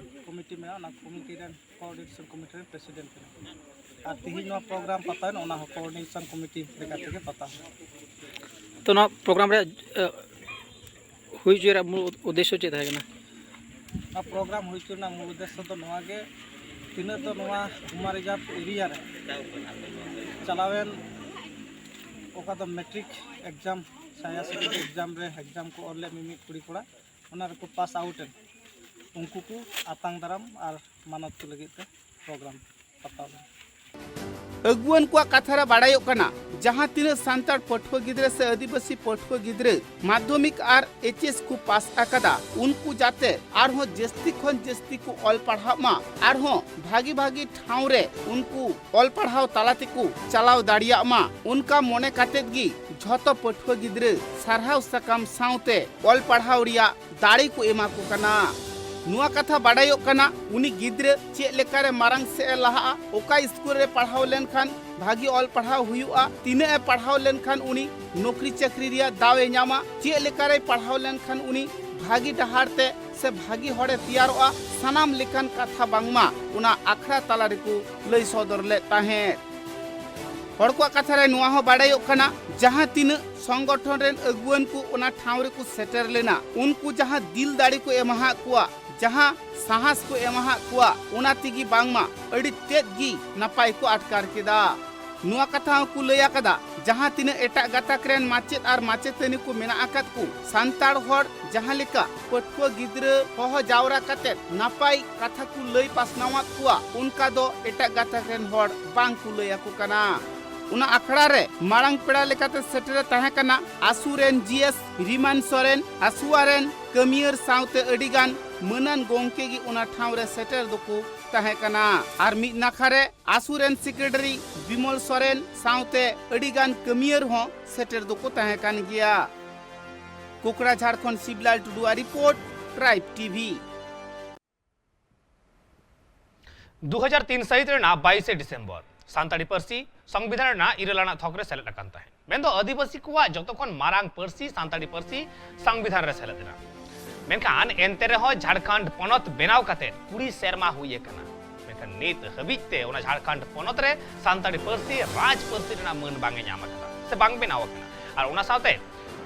ᱠᱚᱢᱤᱴᱤ ᱢᱮᱱᱟᱜᱼᱟ, ᱚᱱᱟ ᱠᱚᱢᱤᱴᱤ ᱨᱮᱱ ᱠᱳᱚᱨᱰᱤᱱᱮᱥᱚᱱ ᱠᱚᱢᱤᱴᱤ ᱨᱮᱱ ᱯᱨᱮᱥᱤᱰᱮᱱᱴ ᱠᱟᱱᱟ᱾ ᱟᱨ ᱛᱮᱦᱮᱧ ᱱᱚᱣᱟ ᱯᱨᱳᱜᱨᱟᱢ ᱯᱟᱛᱟᱣᱮᱱ, ᱚᱱᱟ ᱦᱚᱸ ᱠᱳᱚᱨᱰᱤᱱᱮᱥᱚᱱ ᱠᱚᱢᱤᱴᱤ ᱞᱮᱠᱟ ᱛᱮᱜᱮ ᱯᱟᱛᱟᱣ ᱦᱩᱭᱩᱜᱼᱟ᱾ ᱛᱚ, ᱱᱚᱣᱟ ᱯᱨᱳᱜᱨᱟᱢ ᱨᱮ, ᱮ, ᱦᱩᱭ ᱦᱚᱪᱚ ᱨᱮᱭᱟᱜ ᱢᱩᱞ ᱩᱫᱽᱫᱮᱥᱥᱚ ᱪᱮᱫ ᱛᱟᱦᱮᱸ ᱠᱟᱱᱟ? ᱱᱚᱣᱟ ᱯᱨᱳᱜᱨᱟᱢ ᱦᱩᱭ ᱦᱚᱪᱚ ᱨᱮᱱᱟᱜ ᱢᱩᱞ ᱩᱫᱽᱫᱮᱥᱥᱚ ᱫᱚ ᱱᱚᱣᱟ ᱜᱮ, ᱛᱤᱱᱟᱹᱜ ᱫᱚ ᱱᱚᱣᱟ ᱜᱩᱢᱟ ᱨᱤᱡᱟᱨᱵᱷ ᱮᱨᱤᱭᱟ ᱨᱮ ᱪᱟᱞᱟᱣᱮᱱ ᱚᱠᱟ ᱫᱚ ᱢᱮᱴᱨᱤᱠ ᱮᱠᱡᱟᱢ, ᱥᱟᱭᱟ ᱥᱮᱠᱮᱱᱰ ᱮᱠᱡᱟᱢ ᱨᱮ ᱮᱠᱡᱟᱢ ᱠᱚ ᱚᱞ ᱞᱮᱫ ᱢᱤᱢᱤᱫ ᱠᱩᱲᱤ ᱠᱚᱲᱟ, ᱚᱱᱟ ᱨᱮᱠᱚ ᱯᱟᱥ ᱟᱣᱩᱴ ᱮᱱ, ᱩᱱᱠᱩ ᱠᱚ ᱟᱛᱟᱝ ᱫᱟᱨᱟᱢ ᱟᱨ ᱢᱟᱱᱚᱛ ᱠᱚ ᱞᱟᱹᱜᱤᱫ ᱛᱮ ᱯᱨᱳᱜᱨᱟᱢ ᱥᱟᱯᱲᱟᱣ ᱞᱮᱱᱟ᱾ ᱟᱹᱜᱩᱣᱟᱹᱱ ᱠᱚᱣᱟᱜ ᱠᱟᱛᱷᱟ ᱨᱮ ᱵᱟᱲᱟᱭᱚᱜ ᱠᱟᱱᱟ, ᱡᱟᱦᱟᱸ ᱛᱤᱱᱟᱹᱜ ᱥᱟᱱᱛᱟᱲ ᱯᱟᱹᱴᱷᱩᱣᱟᱹ ᱜᱤᱫᱽᱨᱟᱹ ᱥᱮ ᱟᱹᱫᱤᱵᱟᱹᱥᱤ ᱯᱟᱹᱴᱷᱩᱣᱟᱹ ᱜᱤᱫᱽᱨᱟᱹ ᱢᱟᱫᱽᱫᱷᱚᱢᱤᱠ ᱟᱨ ᱮᱭᱤᱪ ᱮᱥ ᱠᱚ ᱯᱟᱥ ᱟᱠᱟᱫᱟ, ᱩᱱᱠᱩ ᱡᱟᱛᱮ ᱟᱨᱦᱚᱸ ᱡᱟᱹᱥᱛᱤ ᱠᱷᱚᱱ ᱡᱟᱹᱥᱛᱤ ᱠᱚ ᱚᱞ ᱯᱟᱲᱦᱟᱜ ᱢᱟ, ᱟᱨᱦᱚᱸ ᱵᱷᱟᱹᱜᱤ ᱵᱷᱟᱹᱜᱤ ᱴᱷᱟᱶ ᱨᱮ ᱩᱱᱠᱩ ᱚᱞ ᱯᱟᱲᱦᱟᱣ ᱛᱟᱞᱟ ᱛᱮᱠᱚ ᱪᱟᱞᱟᱣ ᱫᱟᱲᱮᱭᱟᱜ ᱢᱟ, ᱚᱱᱠᱟ ᱢᱚᱱᱮ ᱠᱟᱛᱮᱫ ᱜᱮ ᱡᱷᱚᱛᱚ ᱯᱟᱹᱴᱷᱩᱣᱟᱹ ᱜᱤᱫᱽᱨᱟᱹ ᱥᱟᱨᱦᱟᱣ ᱥᱟᱠᱟᱢ ᱥᱟᱶᱛᱮ ᱚᱞ ᱯᱟᱲᱦᱟᱣ ᱨᱮᱭᱟᱜ ᱫᱟᱲᱮ ᱠᱚ ᱮᱢᱟ ᱠᱚ ᱠᱟᱱᱟ᱾ ᱱᱚᱣᱟ ᱠᱟᱛᱷᱟ ᱵᱟᱰᱟᱭᱚᱜ ᱠᱟᱱᱟ, ᱩᱱᱤ ᱜᱤᱫᱽᱨᱟᱹ ᱪᱮᱫ ᱞᱮᱠᱟᱨᱮ ᱢᱟᱨᱟᱝ ᱥᱮᱫ ᱮ ᱞᱟᱦᱟᱜᱼᱟ, ᱚᱠᱟ ᱥᱠᱩᱞ ᱨᱮ ᱯᱟᱲᱦᱟᱣ ᱞᱮᱱᱠᱷᱟᱱ ᱵᱷᱟᱹᱜᱤ ᱚᱞ ᱯᱟᱲᱦᱟᱣ ᱦᱩᱭᱩᱜᱼᱟ, ᱛᱤᱱᱟᱹᱜ ᱮ ᱯᱟᱲᱦᱟᱣ ᱞᱮᱱᱠᱷᱟᱱ ᱩᱱᱤ ᱱᱚᱠᱨᱤ ᱪᱟᱹᱠᱨᱤ ᱨᱮᱭᱟᱜ ᱫᱟᱣ ᱮ ᱧᱟᱢᱟ, ᱪᱮᱫ ᱞᱮᱠᱟᱨᱮ ᱯᱟᱲᱦᱟᱣ ᱞᱮᱱᱠᱷᱟᱱ ᱩᱱᱤ ᱵᱷᱟᱹᱜᱤ ᱰᱟᱦᱟᱨ ᱛᱮ ᱥᱮ ᱵᱷᱟᱹᱜᱤ ᱦᱚᱲᱮ ᱛᱮᱭᱟᱨᱚᱜᱼᱟ, ᱥᱟᱱᱟᱢ ᱞᱮᱠᱟᱱ ᱠᱟᱛᱷᱟ ᱵᱟᱝᱢᱟ ᱚᱱᱟ ᱟᱠᱷᱲᱟ ᱛᱟᱞᱟ ᱨᱮᱠᱚ ᱞᱟᱹᱭ ᱥᱚᱫᱚᱨ ᱞᱮᱫ ᱛᱟᱦᱮᱸᱫ᱾ ᱦᱚᱲ ᱠᱚᱣᱟᱜ ᱠᱟᱛᱷᱟ ᱨᱮ ᱱᱚᱣᱟ ᱦᱚᱸ ᱵᱟᱰᱟᱭᱚᱜ ᱠᱟᱱᱟ, ᱡᱟᱦᱟᱸ ᱛᱤᱱᱟᱹᱜ ᱥᱚᱝᱜᱚᱴᱷᱚᱱ ᱨᱮᱱ ᱟᱹᱜᱩᱣᱟᱹᱱ ᱠᱚ ᱚᱱᱟ ᱴᱷᱟᱶ ᱨᱮᱠᱚ ᱥᱮᱴᱮᱨ ᱞᱮᱱᱟ, ᱩᱱᱠᱩ ᱡᱟᱦᱟᱸ ᱫᱤᱞ ᱫᱟᱲᱮ ᱠᱚ ᱮᱢᱟᱦᱟᱫ ᱠᱚᱣᱟ, ᱡᱟᱦᱟᱸ ᱥᱟᱦᱟᱥ ᱠᱚ ᱮᱢᱟᱦᱟᱫ ᱠᱚᱣᱟ, ᱚᱱᱟ ᱛᱮᱜᱮ ᱵᱟᱝᱢᱟ ᱟᱹᱰᱤ ᱛᱮᱫ ᱜᱮ ᱱᱟᱯᱟᱭ ᱠᱚ ᱟᱴᱠᱟᱨ ᱠᱮᱫᱟ᱾ ᱱᱚᱣᱟ ᱠᱟᱛᱷᱟ ᱦᱚᱸᱠᱚ ᱞᱟᱹᱭ ᱟᱠᱟᱫᱟ, ᱡᱟᱦᱟᱸ ᱛᱤᱱᱟᱹᱜ ᱮᱴᱟᱜ ᱜᱟᱛᱟᱠ ᱨᱮᱱ ᱢᱟᱪᱮᱫ ᱟᱨ ᱢᱟᱪᱮᱛᱟᱹᱱᱤ ᱠᱚ ᱢᱮᱱᱟᱜ ᱟᱠᱟᱫ ᱠᱚ, ᱥᱟᱱᱛᱟᱲ ᱦᱚᱲ ᱡᱟᱦᱟᱸ ᱞᱮᱠᱟ ᱯᱟᱹᱴᱷᱩᱣᱟᱹ ᱜᱤᱫᱽᱨᱟᱹ ᱦᱚᱦᱚ ᱡᱟᱣᱨᱟ ᱠᱟᱛᱮ ᱱᱟᱯᱟᱭ ᱠᱟᱛᱷᱟ ᱠᱚ ᱞᱟᱹᱭ ᱯᱟᱥᱱᱟᱣᱟᱫ ᱠᱚᱣᱟ, ᱚᱱᱠᱟ ᱫᱚ ᱮᱴᱟᱜ ᱜᱟᱛᱟᱠ ᱨᱮᱱ ᱦᱚᱲ ᱵᱟᱝ ᱠᱚ ᱞᱟᱹᱭ ᱟᱠᱚ ᱠᱟᱱᱟ᱾ ᱚᱱᱟ ᱟᱠᱷᱲᱟ ᱨᱮ ᱢᱟᱲᱟᱝ ᱯᱮᱲᱟ ᱞᱮᱠᱟᱛᱮ ᱥᱮᱴᱮᱨᱮ ᱛᱟᱦᱮᱸ ᱠᱟᱱᱟ ᱟᱥᱩ ᱨᱮᱱ ᱡᱤ ᱮᱥ ᱨᱤᱢᱟᱱ ᱥᱚᱨᱮᱱ, ᱟᱥᱩᱣᱟ ᱨᱮᱱ ᱠᱟᱹᱢᱤᱭᱟᱹᱨ ᱥᱟᱶᱛᱮ ᱟᱹᱰᱤ ᱜᱟᱱ ᱢᱟᱹᱱᱟᱱ ᱜᱚᱢᱠᱮ ᱜᱮ ᱚᱱᱟ ᱴᱷᱟᱶ ᱨᱮ ᱥᱮᱴᱮᱨ ᱫᱚᱠᱚ ᱛᱟᱦᱮᱸ ᱠᱟᱱᱟ᱾ ᱟᱨ ᱢᱤᱫ ᱱᱟᱠᱷᱟ ᱨᱮ ᱟᱥᱩ ᱨᱮᱱ ᱥᱮᱠᱨᱮᱴᱟᱨᱤ ᱵᱤᱢᱚᱞ ᱥᱚᱨᱮᱱ ᱥᱟᱶᱛᱮ ᱟᱹᱰᱤ ᱜᱟᱱ ᱠᱟᱹᱢᱤᱭᱟᱹᱨ ᱦᱚᱸ ᱥᱮᱴᱮᱨ ᱫᱚᱠᱚ ᱛᱟᱦᱮᱸ ᱠᱟᱱ ᱜᱮᱭᱟ᱾ ᱠᱳᱠᱲᱟ ᱡᱷᱟᱲᱠᱷᱚᱸᱰ, ᱥᱤᱵᱞᱟᱞ ᱴᱩᱰᱩᱣᱟᱜ ᱨᱤᱯᱳᱨᱴ, ᱴᱨᱟᱭᱤᱵᱽ ᱴᱤᱵᱷᱤ᱾ ᱫᱩ ᱦᱟᱡᱟᱨ ᱛᱤᱱ ᱥᱟᱹᱦᱤᱛ ᱨᱮᱱᱟᱜ ᱵᱟᱭᱤᱥᱮ ᱰᱤᱥᱮᱢᱵᱚᱨ ᱥᱟᱱᱛᱟᱲᱤ ᱯᱟᱹᱨᱥᱤ ᱥᱚᱝᱵᱤᱫᱷᱟᱱ ᱨᱮᱱᱟᱜ ᱤᱨᱟᱹᱞ ᱟᱱᱟᱜ ᱛᱷᱚᱠ ᱨᱮ ᱥᱮᱞᱮᱫ ᱟᱠᱟᱱ ᱛᱟᱦᱮᱸᱫ᱾ ᱢᱮᱱᱫᱚ ᱟᱹᱫᱤᱵᱟᱹᱥᱤ ᱠᱚᱣᱟᱜ ᱡᱚᱛᱚ ᱠᱷᱚᱱ ᱢᱟᱨᱟᱝ ᱯᱟᱹᱨᱥᱤ ᱥᱟᱱᱛᱟᱲᱤ ᱯᱟᱹᱨᱥᱤ ᱥᱚᱝᱵᱤᱫᱷᱟᱱ ᱨᱮ ᱥᱮᱞᱮᱫ ᱮᱱᱟ᱾ ᱢᱮᱱᱠᱷᱟᱱ ᱮᱱᱛᱮ ᱨᱮᱦᱚᱸ ᱡᱷᱟᱲᱠᱷᱚᱸᱰ ᱯᱚᱱᱚᱛ ᱵᱮᱱᱟᱣ ᱠᱟᱛᱮ ᱠᱩᱲᱤ ᱥᱮᱨᱢᱟ ᱦᱩᱭ ᱟᱠᱟᱱᱟ, ᱢᱮᱱᱠᱷᱟᱱ ᱱᱤᱛ ᱦᱟᱹᱵᱤᱡ ᱛᱮ ᱚᱱᱟ ᱡᱷᱟᱲᱠᱷᱚᱸᱰ ᱯᱚᱱᱚᱛ ᱨᱮ ᱥᱟᱱᱛᱟᱲᱤ ᱯᱟᱹᱨᱥᱤ ᱨᱟᱡᱽ ᱯᱟᱹᱨᱥᱤ ᱨᱮᱱᱟᱜ ᱢᱟᱹᱱ ᱵᱟᱝ ᱮ ᱧᱟᱢ ᱟᱠᱟᱫᱟ ᱥᱮ ᱵᱟᱝ ᱵᱮᱱᱟᱣ ᱟᱠᱟᱱᱟ᱾ ᱟᱨ ᱚᱱᱟ ᱥᱟᱶᱛᱮ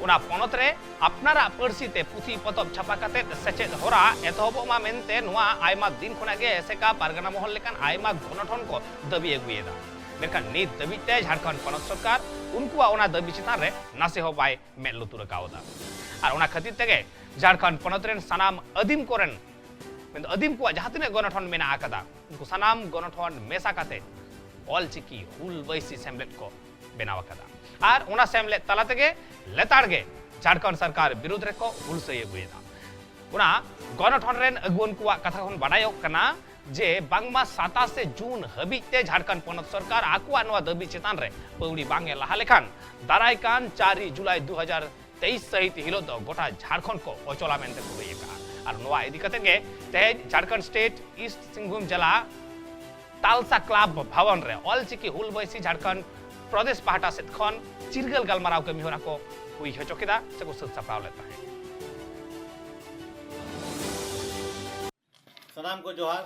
ᱚᱱᱟ ᱯᱚᱱᱚᱛ ᱨᱮ ᱟᱯᱱᱟᱨᱟᱜ ᱯᱟᱹᱨᱥᱤ ᱛᱮ ᱯᱩᱛᱷᱤ ᱯᱚᱛᱚᱵ ᱪᱷᱟᱯᱟ ᱠᱟᱛᱮ ᱥᱮᱪᱮᱫ ᱦᱚᱨᱟ ᱮᱛᱚᱦᱚᱵᱚᱜ ᱢᱟ ᱢᱮᱱᱛᱮ ᱱᱚᱣᱟ ᱟᱭᱢᱟ ᱫᱤᱱ ᱠᱷᱚᱱᱟᱜ ᱜᱮ ᱮᱥᱮᱠᱟ ᱯᱟᱨᱜᱟᱱᱟ ᱢᱚᱦᱚᱞ ᱞᱮᱠᱟᱱ ᱟᱭᱢᱟ ᱜᱚᱱᱚᱴᱷᱚᱱ ᱠᱚ ᱫᱟᱹᱵᱤ ᱟᱹᱜᱩᱭᱮᱫᱟ᱾ ᱢᱮᱱᱠᱷᱟᱱ ᱱᱤᱛ ᱫᱷᱟᱹᱵᱤᱡ ᱛᱮ ᱡᱷᱟᱲᱠᱷᱚᱸᱰ ᱯᱚᱱᱚᱛ ᱥᱚᱨᱠᱟᱨ ᱩᱱᱠᱩᱣᱟᱜ ᱚᱱᱟ ᱫᱟᱹᱵᱤ ᱪᱮᱛᱟᱱ ᱨᱮ ᱱᱟᱥᱮ ᱦᱚᱸ ᱵᱟᱭ ᱢᱮᱫ ᱞᱩᱛᱩᱨ ᱟᱠᱟᱣᱫᱟ᱾ ᱟᱨ ᱚᱱᱟ ᱠᱷᱟᱹᱛᱤᱨ ᱛᱮᱜᱮ ᱡᱷᱟᱲᱠᱷᱚᱸᱰ ᱯᱚᱱᱚᱛ ᱨᱮᱱ ᱥᱟᱱᱟᱢ ᱟᱹᱫᱤᱢ ᱠᱚᱨᱮᱱ, ᱢᱮᱱᱫᱚ ᱟᱹᱫᱤᱢ ᱠᱚᱣᱟᱜ ᱡᱟᱦᱟᱸ ᱛᱤᱱᱟᱹᱜ ᱜᱚᱱᱚᱴᱷᱚᱱ ᱢᱮᱱᱟᱜ ᱟᱠᱟᱫᱟ, ᱩᱱᱠᱩ ᱥᱟᱱᱟᱢ ᱜᱚᱱᱚᱴᱷᱚᱱ ᱢᱮᱥᱟ ᱠᱟᱛᱮ ᱚᱞᱪᱤᱠᱤ ᱦᱩᱞ ᱵᱟᱹᱭᱥᱤ ᱥᱮᱢᱞᱮᱫ ᱠᱚ ᱵᱮᱱᱟᱣ ᱟᱠᱟᱫᱟ᱾ ᱟᱨ ᱚᱱᱟ ᱥᱮᱢᱞᱮᱫ ᱛᱟᱞᱟ ᱛᱮᱜᱮ ᱞᱮᱛᱟᱲ ᱜᱮ ᱡᱷᱟᱲᱠᱷᱚᱸᱰ ᱥᱚᱨᱠᱟᱨ ᱵᱤᱨᱩᱫᱷ ᱨᱮᱠᱚ ᱦᱩᱞᱥᱟᱹᱭ ᱟᱹᱜᱩᱭᱮᱫᱟ᱾ ᱚᱱᱟ ᱜᱚᱱᱚᱴᱷᱚᱱ ᱨᱮᱱ ᱟᱹᱜᱩᱣᱟᱹᱱ ᱠᱚᱣᱟᱜ ᱠᱟᱛᱷᱟ ᱠᱷᱚᱱ ᱵᱟᱰᱟᱭᱚᱜ ᱠᱟᱱᱟ ᱡᱮ ᱵᱟᱝᱢᱟ ᱥᱟᱛᱟᱥᱮ ᱡᱩᱱ ᱦᱟᱹᱵᱤᱡ ᱛᱮ ᱡᱷᱟᱲᱠᱷᱚᱸᱰ ᱯᱚᱱᱚᱛ ᱥᱚᱨᱠᱟᱨ ᱟᱠᱚᱣᱟᱜ ᱱᱚᱣᱟ ᱫᱟᱹᱵᱤ ᱪᱮᱛᱟᱱ ᱨᱮ ᱯᱟᱹᱣᱲᱤ ᱵᱟᱝ ᱮ ᱞᱟᱦᱟ ᱞᱮᱠᱷᱟᱱ ᱫᱟᱨᱟᱭ ᱠᱟᱱ ᱪᱟᱨ ᱡᱩᱞᱟᱭ ᱫᱩ ᱦᱟᱡᱟᱨ ᱛᱮᱭᱤᱥ ᱥᱟᱹᱦᱤᱛ ᱦᱤᱞᱳᱜ ᱫᱚ ᱜᱚᱴᱟ ᱡᱷᱟᱲᱠᱷᱚᱸᱰ ᱠᱚ ᱚᱪᱚᱞᱟ ᱢᱮᱱᱛᱮ ᱠᱚ ᱞᱟᱹᱭ ᱟᱠᱟᱫᱼᱟ᱾ ᱟᱨ ᱱᱚᱣᱟ ᱤᱫᱤ ᱠᱟᱛᱮ ᱜᱮ ᱛᱮᱦᱮᱧ ᱡᱷᱟᱲᱠᱷᱚᱸᱰ ᱥᱴᱮᱴ ᱤᱥᱴ ᱥᱤᱝᱵᱷᱩᱢ ᱡᱮᱞᱟ ᱛᱟᱞᱥᱟ ᱠᱞᱟᱵᱽ ᱵᱷᱚᱵᱚᱱ ᱨᱮ ᱚᱞᱪᱤᱠᱤ ᱦᱩᱞ ᱵᱟᱹᱭᱥᱤ ᱡᱷᱟᱲᱠᱷᱚᱸᱰ ᱯᱨᱚᱫᱮᱥ ᱯᱟᱦᱴᱟ ᱥᱮᱫ ᱠᱷᱚᱱ ᱪᱤᱨᱜᱟᱹᱞ ᱜᱟᱞᱢᱟᱨᱟᱣ ᱠᱟᱹᱢᱤ ᱦᱚᱨᱟ ᱠᱚ ᱦᱩᱭ ᱦᱚᱪᱚ ᱠᱮᱫᱟ ᱥᱮ ᱠᱚ ᱥᱟᱹᱛ ᱥᱟᱯᱲᱟᱣ ᱞᱮᱫ ᱛᱟᱦᱮᱸᱫ᱾ ᱥᱟᱱᱟᱢ ᱠᱚ ᱡᱚᱦᱟᱨ᱾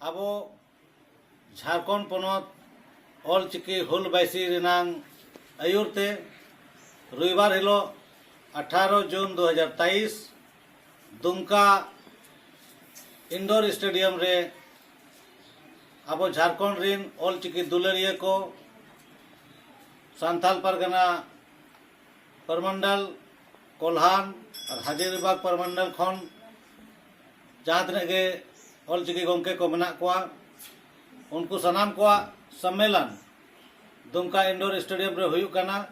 ᱟᱵᱚ ᱡᱷᱟᱲᱠᱷᱚᱸᱰ ᱯᱚᱱᱚᱛ ᱚᱞᱪᱤᱠᱤ ᱦᱩᱞ ᱵᱟᱭᱥᱤ ᱨᱮᱱᱟᱝ ᱟᱹᱭᱩᱨ ᱛᱮ ᱨᱚᱵᱤᱵᱟᱨ ᱦᱤᱞᱳᱜ ᱟᱴᱷᱟᱨᱚ ᱡᱩᱱ ᱫᱩ ᱦᱟᱡᱟᱨ ᱛᱮᱭᱤᱥ ᱫᱩᱢᱠᱟ ᱤᱱᱰᱳᱨ ᱥᱴᱮᱰᱤᱭᱟᱢ ᱨᱮ ᱟᱵᱚ ᱡᱷᱟᱲᱠᱷᱚᱸᱰ ᱨᱤᱱ ᱚᱞᱪᱤᱠᱤ ᱫᱩᱞᱟᱹᱲᱤᱭᱟᱹ ᱠᱚ, ᱥᱟᱱᱛᱟᱞ ᱯᱟᱨᱜᱟᱱᱟ ᱯᱚᱨᱢᱚᱱᱰᱚᱞ, ᱠᱚᱞᱦᱟᱱ ᱟᱨ ᱦᱟᱡᱟᱨᱤᱵᱟᱜᱽ ᱯᱚᱨᱢᱚᱱᱰᱚᱞ ᱠᱷᱚᱱ ᱡᱟᱦᱟᱸ ᱛᱤᱱᱟᱹᱜ ᱜᱮ ᱚᱞᱪᱤᱠᱤ ᱜᱚᱢᱠᱮ ᱠᱚ ᱢᱮᱱᱟᱜ ᱠᱚᱣᱟ, ᱩᱱᱠᱩ ᱥᱟᱱᱟᱢ ᱠᱚᱣᱟᱜ ᱥᱚᱢᱢᱮᱞᱚᱱ ᱫᱩᱢᱠᱟ ᱤᱱᱰᱳᱨ ᱥᱴᱮᱰᱤᱭᱟᱢ ᱨᱮ ᱦᱩᱭᱩᱜ ᱠᱟᱱᱟ᱾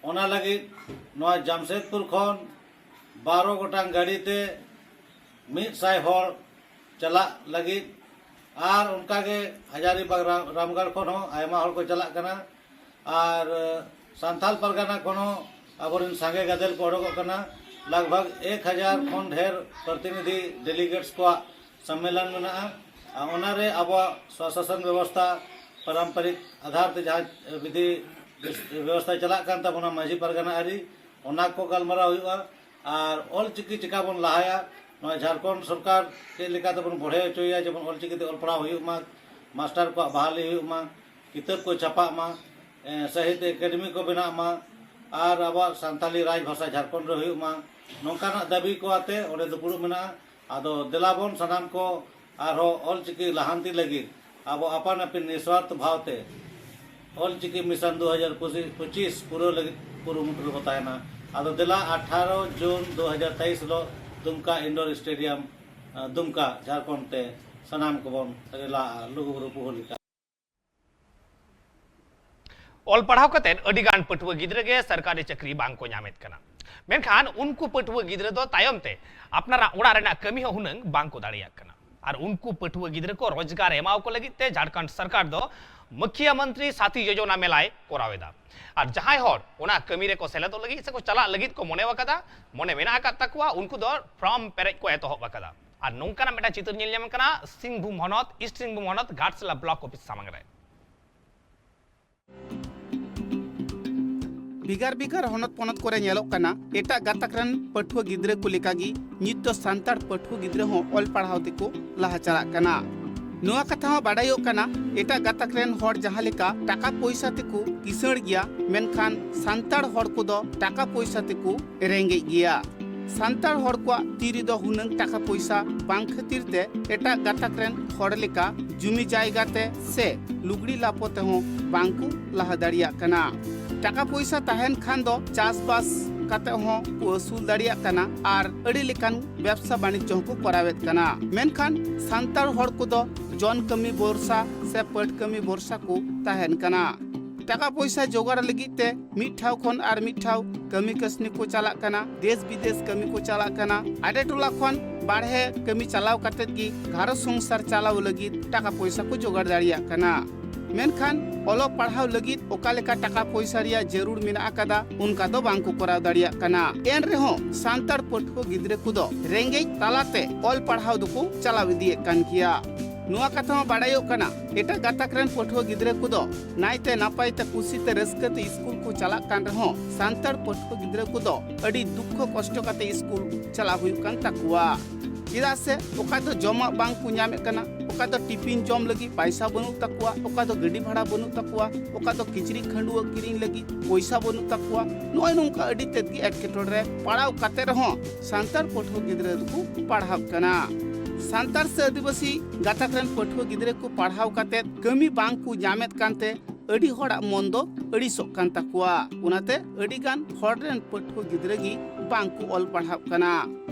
ᱚᱱᱟ ᱞᱟᱹᱜᱤᱫ ᱱᱚᱣᱟ ᱡᱟᱢᱥᱮᱫᱽᱯᱩᱨ ᱠᱷᱚᱱ ᱵᱟᱨᱚ ᱜᱚᱴᱟᱝ ᱜᱟᱹᱰᱤ ᱛᱮ ᱢᱤᱫ ᱥᱟᱭ ᱦᱚᱲ ᱪᱟᱞᱟᱜ ᱞᱟᱹᱜᱤᱫ, ᱟᱨ ᱚᱱᱠᱟᱜᱮ ᱦᱟᱡᱟᱨᱤᱵᱟᱜᱽ ᱨᱟ-, ᱨᱟᱢᱜᱟᱲ ᱠᱷᱚᱱ ᱦᱚᱸ ᱟᱭᱢᱟ ᱦᱚᱲ ᱠᱚ ᱪᱟᱞᱟᱜ ᱠᱟᱱᱟ᱾ ᱟᱨ, ᱮ, ᱥᱟᱱᱛᱟᱞ ᱯᱟᱨᱜᱟᱱᱟ ᱠᱷᱚᱱ ᱦᱚᱸ ᱟᱵᱚᱨᱮᱱ ᱥᱟᱸᱜᱮ ᱜᱟᱫᱮᱞ ᱠᱚ ᱚᱰᱚᱠᱚᱜ ᱠᱟᱱᱟ᱾ ᱞᱟᱜᱽ ᱵᱷᱟᱜᱽ ᱮᱠ ᱦᱟᱡᱟᱨ ᱠᱷᱚᱱ ᱰᱷᱮᱨ ᱯᱨᱚᱛᱤᱱᱤᱫᱷᱤ, ᱰᱮᱞᱤᱜᱮᱴᱥ ᱠᱚᱣᱟᱜ ᱥᱚᱢᱢᱮᱞᱚᱱ ᱢᱮᱱᱟᱜᱼᱟ᱾ ᱟᱨ ᱚᱱᱟᱨᱮ ᱟᱵᱚᱣᱟᱜ ᱥᱚᱥᱟᱥᱚᱱ ᱵᱮᱵᱚᱥᱛᱷᱟ, ᱯᱟᱨᱟᱢᱯᱟᱨᱤᱠ ᱟᱫᱷᱟᱨ ᱛᱮ ᱡᱟᱦᱟᱸ ᱵᱤᱫᱷᱤ ᱵᱮᱵᱚᱥᱛᱷᱟ ᱪᱟᱞᱟᱜ ᱠᱟᱱ ᱛᱟᱵᱚᱱᱟ ᱢᱟᱹᱡᱷᱤ ᱯᱟᱨᱜᱟᱱᱟ ᱟᱹᱨᱤ, ᱚᱱᱟ ᱠᱚ ᱜᱟᱞᱢᱟᱨᱟᱣ ᱦᱩᱭᱩᱜᱼᱟ᱾ ᱟᱨ ᱚᱞᱪᱤᱠᱤ ᱪᱤᱠᱟ ᱵᱚᱱ ᱞᱟᱦᱟᱭᱟ, ᱱᱚᱣᱟ ᱡᱷᱟᱲᱠᱷᱚᱸᱰ ᱥᱚᱨᱠᱟᱨ ᱪᱮᱫ ᱞᱮᱠᱟ ᱛᱮᱵᱚᱱ ᱵᱚᱲᱦᱮ ᱦᱚᱪᱚᱭᱟ, ᱡᱮᱢᱚᱱ ᱚᱞᱪᱤᱠᱤ ᱛᱮ ᱚᱞ ᱯᱟᱲᱦᱟᱣ ᱦᱩᱭᱩᱜ ᱢᱟ, ᱢᱟᱥᱴᱟᱨ ᱠᱚᱣᱟᱜ ᱵᱟᱦᱟᱞᱤ ᱦᱩᱭᱩᱜ ᱢᱟ, ᱠᱤᱛᱟᱹᱵ ᱠᱚ ᱪᱷᱟᱯᱟᱜ ᱢᱟ, ᱮ, ᱥᱟᱦᱤᱛᱭᱚ ᱮᱠᱟᱰᱮᱢᱤ ᱠᱚ ᱵᱮᱱᱟᱜ ᱢᱟ, ᱟᱨ ᱟᱵᱚᱣᱟᱜ ᱥᱟᱱᱛᱟᱞᱤ ᱨᱟᱡᱽ ᱵᱷᱟᱥᱟ ᱡᱷᱟᱲᱠᱷᱚᱸᱰ ᱨᱮ ᱦᱩᱭᱩᱜ ᱢᱟ, ᱱᱚᱝᱠᱟᱱᱟᱜ ᱫᱟᱹᱵᱤ ᱠᱚ ᱟᱛᱮ ᱚᱸᱰᱮ ᱫᱩᱯᱲᱩᱵ ᱢᱮᱱᱟᱜᱼᱟ᱾ ᱟᱫᱚ ᱫᱮᱞᱟ ᱵᱚᱱ ᱥᱟᱱᱟᱢ ᱠᱚ ᱟᱨᱦᱚᱸ ᱚᱞᱪᱤᱠᱤ ᱞᱟᱦᱟᱱᱛᱤ ᱞᱟᱹᱜᱤᱫ ᱟᱵᱚ ᱟᱯᱟᱱ ᱟᱹᱯᱤᱱ ᱱᱤᱥᱣᱟᱨᱛᱷ ᱵᱷᱟᱣ ᱛᱮ ᱚᱞ ᱪᱤᱠᱤ ᱢᱤᱥᱚᱱ ᱫᱩ ᱦᱟᱡᱟᱨ ᱯᱚᱸᱪᱤᱥ ᱯᱩᱨᱟᱹᱣ ᱞᱟᱹᱜᱤᱫ ᱠᱩᱨᱩᱢᱩᱴᱩ ᱨᱮᱵᱚ ᱛᱟᱦᱮᱱᱟ᱾ ᱟᱫᱚ ᱫᱮᱞᱟ, ᱟᱴᱷᱟᱨᱚ ᱡᱩᱱ ᱫᱩ ᱦᱟᱡᱟᱨ ᱛᱮᱭᱤᱥ ᱦᱤᱞᱳᱜ ᱫᱩᱢᱠᱟ ᱤᱱᱰᱳᱨ ᱥᱴᱮᱰᱤᱭᱟᱢ, ᱟᱸ, ᱫᱩᱢᱠᱟ, ᱡᱷᱟᱲᱠᱷᱚᱸᱰ ᱛᱮ ᱥᱟᱱᱟᱢ ᱠᱚᱵᱚᱱ ᱨᱮᱞᱟᱜᱼᱟ, ᱞᱩᱜᱩᱵᱩᱨᱩ ᱯᱩᱦᱩᱞ ᱞᱮᱠᱟ᱾ ᱚᱞ ᱯᱟᱲᱦᱟᱣ ᱠᱟᱛᱮᱫ ᱟᱹᱰᱤ ᱜᱟᱱ ᱯᱟᱹᱴᱷᱩᱣᱟᱹ ᱜᱤᱫᱽᱨᱟᱹ ᱜᱮ ᱥᱚᱨᱠᱟᱨᱤ ᱪᱟᱹᱠᱨᱤ ᱵᱟᱝ ᱠᱚ ᱧᱟᱢᱮᱫ ᱠᱟᱱᱟ᱾ ᱢᱮᱱᱠᱷᱟᱱ ᱩᱱᱠᱩ ᱯᱟᱹᱴᱷᱩᱣᱟᱹ ᱜᱤᱫᱽᱨᱟᱹ ᱫᱚ ᱛᱟᱭᱚᱢ ᱛᱮ ᱟᱯᱱᱟᱨᱟᱜ ᱚᱲᱟᱜ ᱨᱮᱱᱟᱜ ᱠᱟᱹᱢᱤ ᱦᱚᱸ ᱦᱩᱱᱟᱹᱝ ᱵᱟᱝ ᱠᱚ ᱫᱟᱲᱮᱭᱟᱜ ᱠᱟᱱᱟ᱾ ᱟᱨ ᱩᱱᱠᱩ ᱯᱟᱹᱴᱷᱩᱣᱟᱹ ᱜᱤᱫᱽᱨᱟᱹ ᱠᱚ ᱨᱳᱡᱽᱜᱟᱨ ᱮᱢᱟᱣ ᱠᱚ ᱞᱟᱹᱜᱤᱫ ᱛᱮ ᱡᱷᱟᱲᱠᱷᱚᱸᱰ ᱥᱚᱨᱠᱟᱨ ᱫᱚ ᱢᱩᱠᱷᱭᱟᱹ ᱢᱚᱱᱛᱨᱤ ᱥᱟᱛᱷᱤ ᱡᱳᱡᱚᱱᱟ ᱢᱮᱞᱟᱭ ᱠᱚᱨᱟᱣ ᱮᱫᱟ᱾ ᱟᱨ ᱡᱟᱦᱟᱸᱭ ᱦᱚᱲ ᱚᱱᱟ ᱠᱟᱹᱢᱤ ᱨᱮᱠᱚ ᱥᱮᱞᱮᱫᱚᱜ ᱞᱟᱹᱜᱤᱫ ᱥᱮᱠᱚ ᱪᱟᱞᱟᱜ ᱞᱟᱹᱜᱤᱫ ᱠᱚ ᱢᱚᱱᱮ ᱟᱠᱟᱫᱟ, ᱢᱚᱱᱮ ᱢᱮᱱᱟᱜ ᱟᱠᱟᱫ ᱛᱟᱠᱚᱣᱟ, ᱩᱱᱠᱩ ᱫᱚ ᱯᱷᱨᱚᱢ ᱯᱮᱨᱮᱡ ᱠᱚ ᱮᱛᱚᱦᱚᱵ ᱟᱠᱟᱫᱟ᱾ ᱟᱨ ᱱᱚᱝᱠᱟᱱᱟᱜ ᱢᱤᱫᱴᱟᱝ ᱪᱤᱛᱟᱹᱨ ᱧᱮᱞ ᱧᱟᱢ ᱠᱟᱱᱟ ᱥᱤᱝᱵᱷᱩᱢ ᱦᱚᱱᱚᱛ, ᱤᱥᱴ ᱥᱤᱝᱵᱷᱩᱢ ᱦᱚᱱᱚᱛ ᱜᱷᱟᱴᱥᱤᱞᱟ ᱵᱞᱚᱠ ᱚᱯᱷᱤᱥ ᱥᱟᱢᱟᱝ ᱨᱮ᱾ ᱵᱷᱮᱜᱟᱨ ᱵᱷᱮᱜᱟᱨ ᱦᱚᱱᱚᱛ ᱯᱚᱱᱚᱛ ᱠᱚᱨᱮ ᱧᱮᱞᱚᱜ ᱠᱟᱱᱟ, ᱮᱴᱟᱜ ᱜᱟᱛᱟᱠ ᱨᱮᱱ ᱯᱟᱹᱴᱷᱩᱣᱟᱹ ᱜᱤᱫᱽᱨᱟᱹ ᱠᱚ ᱞᱮᱠᱟᱜᱮ ᱱᱤᱛ ᱫᱚ ᱥᱟᱱᱛᱟᱲ ᱯᱟᱹᱴᱷᱩᱣᱟᱹ ᱜᱤᱫᱽᱨᱟᱹ ᱦᱚᱸ ᱚᱞ ᱯᱟᱲᱦᱟᱣ ᱛᱮᱠᱚ ᱞᱟᱦᱟ ᱪᱟᱞᱟᱜ ᱠᱟᱱᱟ᱾ ᱱᱚᱣᱟ ᱠᱟᱛᱷᱟ ᱦᱚᱸ ᱵᱟᱰᱟᱭᱚᱜ ᱠᱟᱱᱟ, ᱮᱴᱟᱜ ᱜᱟᱛᱟᱠ ᱨᱮᱱ ᱦᱚᱲ ᱡᱟᱦᱟᱸ ᱞᱮᱠᱟ ᱴᱟᱠᱟ ᱯᱚᱭᱥᱟ ᱛᱮᱠᱚ ᱠᱤᱥᱟᱹᱬ ᱜᱮᱭᱟ, ᱢᱮᱱᱠᱷᱟᱱ ᱥᱟᱱᱛᱟᱲ ᱦᱚᱲ ᱠᱚᱫᱚ ᱴᱟᱠᱟ ᱯᱚᱭᱥᱟ ᱛᱮᱠᱚ ᱨᱮᱸᱜᱮᱡ ᱜᱮᱭᱟ᱾ ᱥᱟᱱᱛᱟᱲ ᱦᱚᱲ ᱠᱚᱣᱟᱜ ᱛᱤ ᱨᱮᱫᱚ ᱦᱩᱱᱟᱹᱝ ᱴᱟᱠᱟ ᱯᱚᱭᱥᱟ ᱵᱟᱝ ᱠᱷᱟᱹᱛᱤᱨ ᱛᱮ ᱮᱴᱟᱜ ᱜᱟᱛᱟᱠ ᱨᱮᱱ ᱦᱚᱲ ᱞᱮᱠᱟ ᱡᱩᱢᱤ ᱡᱟᱭᱜᱟ ᱛᱮ ᱥᱮ ᱞᱩᱜᱽᱲᱤ ᱞᱟᱯᱚ ᱛᱮᱦᱚᱸ ᱵᱟᱝ ᱠᱚ ᱞᱟᱦᱟ ᱫᱟᱲᱮᱭᱟᱜ ᱠᱟᱱᱟ᱾ ᱴᱟᱠᱟ ᱯᱚᱭᱥᱟ ᱛᱟᱦᱮᱱ ᱠᱷᱟᱱ ᱫᱚ ᱪᱟᱥᱵᱟᱥ ᱠᱟᱛᱮ ᱦᱚᱸ ᱠᱚ ᱟᱹᱥᱩᱞ ᱫᱟᱲᱮᱭᱟᱜ ᱠᱟᱱᱟ ᱟᱨ ᱟᱹᱰᱤ ᱞᱮᱠᱟᱱ ᱵᱮᱵᱽᱥᱟ ᱵᱟᱹᱱᱤᱡᱽ ᱦᱚᱸᱠᱚ ᱠᱚᱨᱟᱣᱮᱫ ᱠᱟᱱᱟ᱾ ᱢᱮᱱᱠᱷᱟᱱ ᱥᱟᱱᱛᱟᱲ ᱦᱚᱲ ᱠᱚᱫᱚ ᱡᱚᱱ ᱠᱟᱹᱢᱤ ᱵᱷᱚᱨᱥᱟ ᱥᱮ ᱯᱟᱹᱴ ᱠᱟᱹᱢᱤ ᱵᱷᱚᱨᱥᱟ ᱠᱚ ᱛᱟᱦᱮᱱ ᱠᱟᱱᱟ᱾ ᱴᱟᱠᱟ ᱯᱚᱭᱥᱟ ᱡᱚᱜᱟᱲ ᱞᱟᱹᱜᱤᱫ ᱛᱮ ᱢᱤᱫ ᱴᱷᱟᱶ ᱠᱷᱚᱱ ᱟᱨ ᱢᱤᱫ ᱴᱷᱟᱶ ᱠᱟᱹᱢᱤ ᱠᱟᱹᱥᱱᱤ ᱠᱚ ᱪᱟᱞᱟᱜ ᱠᱟᱱᱟ, ᱫᱮᱥ ᱵᱤᱫᱮᱥ ᱠᱟᱹᱢᱤ ᱠᱚ ᱪᱟᱞᱟᱜ ᱠᱟᱱᱟ, ᱟᱰᱮ ᱴᱚᱞᱟ ᱠᱷᱚᱱ ᱵᱟᱨᱦᱮ ᱠᱟᱹᱢᱤ ᱪᱟᱞᱟᱣ ᱠᱟᱛᱮᱫ ᱜᱮ ᱜᱷᱟᱨᱚᱸᱡᱽ ᱥᱚᱝᱥᱟᱨ ᱪᱟᱞᱟᱣ ᱞᱟᱹᱜᱤᱫ ᱴᱟᱠᱟ ᱯᱚᱭᱥᱟ ᱠᱚ ᱡᱚᱜᱟᱲ ᱫᱟᱲᱮᱭᱟᱜ ᱠᱟᱱᱟ᱾ ᱢᱮᱱᱠᱷᱟᱱ ᱚᱞᱚᱜ ᱯᱟᱲᱦᱟᱣ ᱞᱟᱹᱜᱤᱫ ᱚᱠᱟ ᱞᱮᱠᱟ ᱴᱟᱠᱟ ᱯᱚᱭᱥᱟ ᱨᱮᱭᱟᱜ ᱡᱟᱹᱨᱩᱲ ᱢᱮᱱᱟᱜ ᱟᱠᱟᱫᱟ, ᱚᱱᱠᱟ ᱫᱚ ᱵᱟᱝ ᱠᱚ ᱠᱚᱨᱟᱣ ᱫᱟᱲᱮᱭᱟᱜ ᱠᱟᱱᱟ᱾ ᱮᱱ ᱨᱮᱦᱚᱸ ᱥᱟᱱᱛᱟᱲ ᱯᱟᱹᱴᱷᱩᱣᱟᱹ ᱜᱤᱫᱽᱨᱟᱹ ᱠᱚᱫᱚ ᱨᱮᱸᱜᱮᱡ ᱛᱟᱞᱟᱛᱮ ᱚᱞ ᱯᱟᱲᱦᱟᱣ ᱫᱚᱠᱚ ᱪᱟᱞᱟᱣ ᱤᱫᱤᱭᱮᱫ ᱠᱟᱱ ᱜᱮᱭᱟ᱾ ᱱᱚᱣᱟ ᱠᱟᱛᱷᱟ ᱦᱚᱸ ᱵᱟᱰᱟᱭᱚᱜ ᱠᱟᱱᱟ, ᱮᱴᱟᱜ ᱜᱟᱛᱟᱠ ᱨᱮᱱ ᱯᱟᱹᱴᱷᱩᱣᱟᱹ ᱜᱤᱫᱽᱨᱟᱹ ᱠᱚᱫᱚ ᱱᱟᱭᱛᱮ ᱱᱟᱯᱟᱭ ᱛᱮ ᱠᱩᱥᱤ ᱛᱮ ᱨᱟᱹᱥᱠᱟᱹ ᱛᱮ ᱥᱠᱩᱞ ᱠᱚ ᱪᱟᱞᱟᱜ ᱠᱟᱱ ᱨᱮᱦᱚᱸ ᱥᱟᱱᱛᱟᱲ ᱯᱟᱹᱴᱷᱩᱣᱟᱹ ᱜᱤᱫᱽᱨᱟᱹ ᱠᱚᱫᱚ ᱟᱹᱰᱤ ᱫᱩᱠᱠᱷᱚ ᱠᱚᱥᱴᱚ ᱠᱟᱛᱮ ᱥᱠᱩᱞ ᱪᱟᱞᱟᱣ ᱦᱩᱭᱩᱜ ᱠᱟᱱ ᱛᱟᱠᱚᱣᱟ᱾ ᱪᱮᱫᱟᱜ ᱥᱮ ᱚᱠᱟ ᱫᱚ ᱡᱚᱢᱟᱜ ᱵᱟᱝ ᱠᱚ ᱧᱟᱢᱮᱫ ᱠᱟᱱᱟ, ᱚᱠᱟ ᱫᱚ ᱴᱤᱯᱤᱱ ᱡᱚᱢ ᱞᱟᱹᱜᱤᱫ ᱯᱟᱭᱥᱟ ᱵᱟᱹᱱᱩᱜ ᱛᱟᱠᱚᱣᱟ, ᱚᱠᱟ ᱫᱚ ᱜᱟᱹᱰᱤ ᱵᱷᱟᱲᱟ ᱵᱟᱹᱱᱩᱜ ᱛᱟᱠᱚᱣᱟ, ᱚᱠᱟ ᱫᱚ ᱠᱤᱪᱨᱤᱡ ᱠᱷᱟᱹᱰᱩᱣᱟᱹᱜ ᱠᱤᱨᱤᱧ ᱞᱟᱹᱜᱤᱫ ᱯᱚᱭᱥᱟ ᱵᱟᱹᱱᱩᱜ ᱛᱟᱠᱚᱣᱟ᱾ ᱱᱚᱜᱼᱚᱭ ᱱᱚᱝᱠᱟ ᱟᱹᱰᱤ ᱛᱮᱫ ᱜᱮ ᱮᱴᱠᱮᱴᱚᱬᱮ ᱨᱮ ᱯᱟᱲᱟᱣ ᱠᱟᱛᱮ ᱨᱮᱦᱚᱸ ᱥᱟᱱᱛᱟᱲ ᱯᱟᱹᱴᱷᱩᱣᱟᱹ ᱜᱤᱫᱽᱨᱟᱹ ᱫᱚᱠᱚ ᱯᱟᱲᱦᱟᱜ ᱠᱟᱱᱟ᱾ ᱥᱟᱱᱛᱟᱲ ᱥᱮ ᱟᱹᱫᱤᱵᱟᱹᱥᱤ ᱜᱟᱛᱟᱠ ᱨᱮᱱ ᱯᱟᱹᱴᱷᱩᱣᱟᱹ ᱜᱤᱫᱽᱨᱟᱹ ᱠᱚ ᱯᱟᱲᱦᱟᱣ ᱠᱟᱛᱮ ᱠᱟᱹᱢᱤ ᱵᱟᱝ ᱠᱚ ᱧᱟᱢᱮᱫ ᱠᱟᱱᱛᱮ ᱟᱹᱰᱤ ᱦᱚᱲᱟᱜ ᱢᱚᱱ ᱫᱚ ᱟᱹᱲᱤᱥᱚᱜ ᱠᱟᱱ ᱛᱟᱠᱚᱣᱟ᱾ ᱚᱱᱟᱛᱮ ᱟᱹᱰᱤ ᱜᱟᱱ ᱦᱚᱲ ᱨᱮᱱ ᱯᱟᱹᱴᱷᱩᱣᱟᱹ ᱜᱤᱫᱽᱨᱟᱹ ᱜᱮ ᱵᱟᱝ ᱠᱚ ᱚᱞ ᱯᱟᱲᱦᱟᱜ ᱠᱟᱱᱟ᱾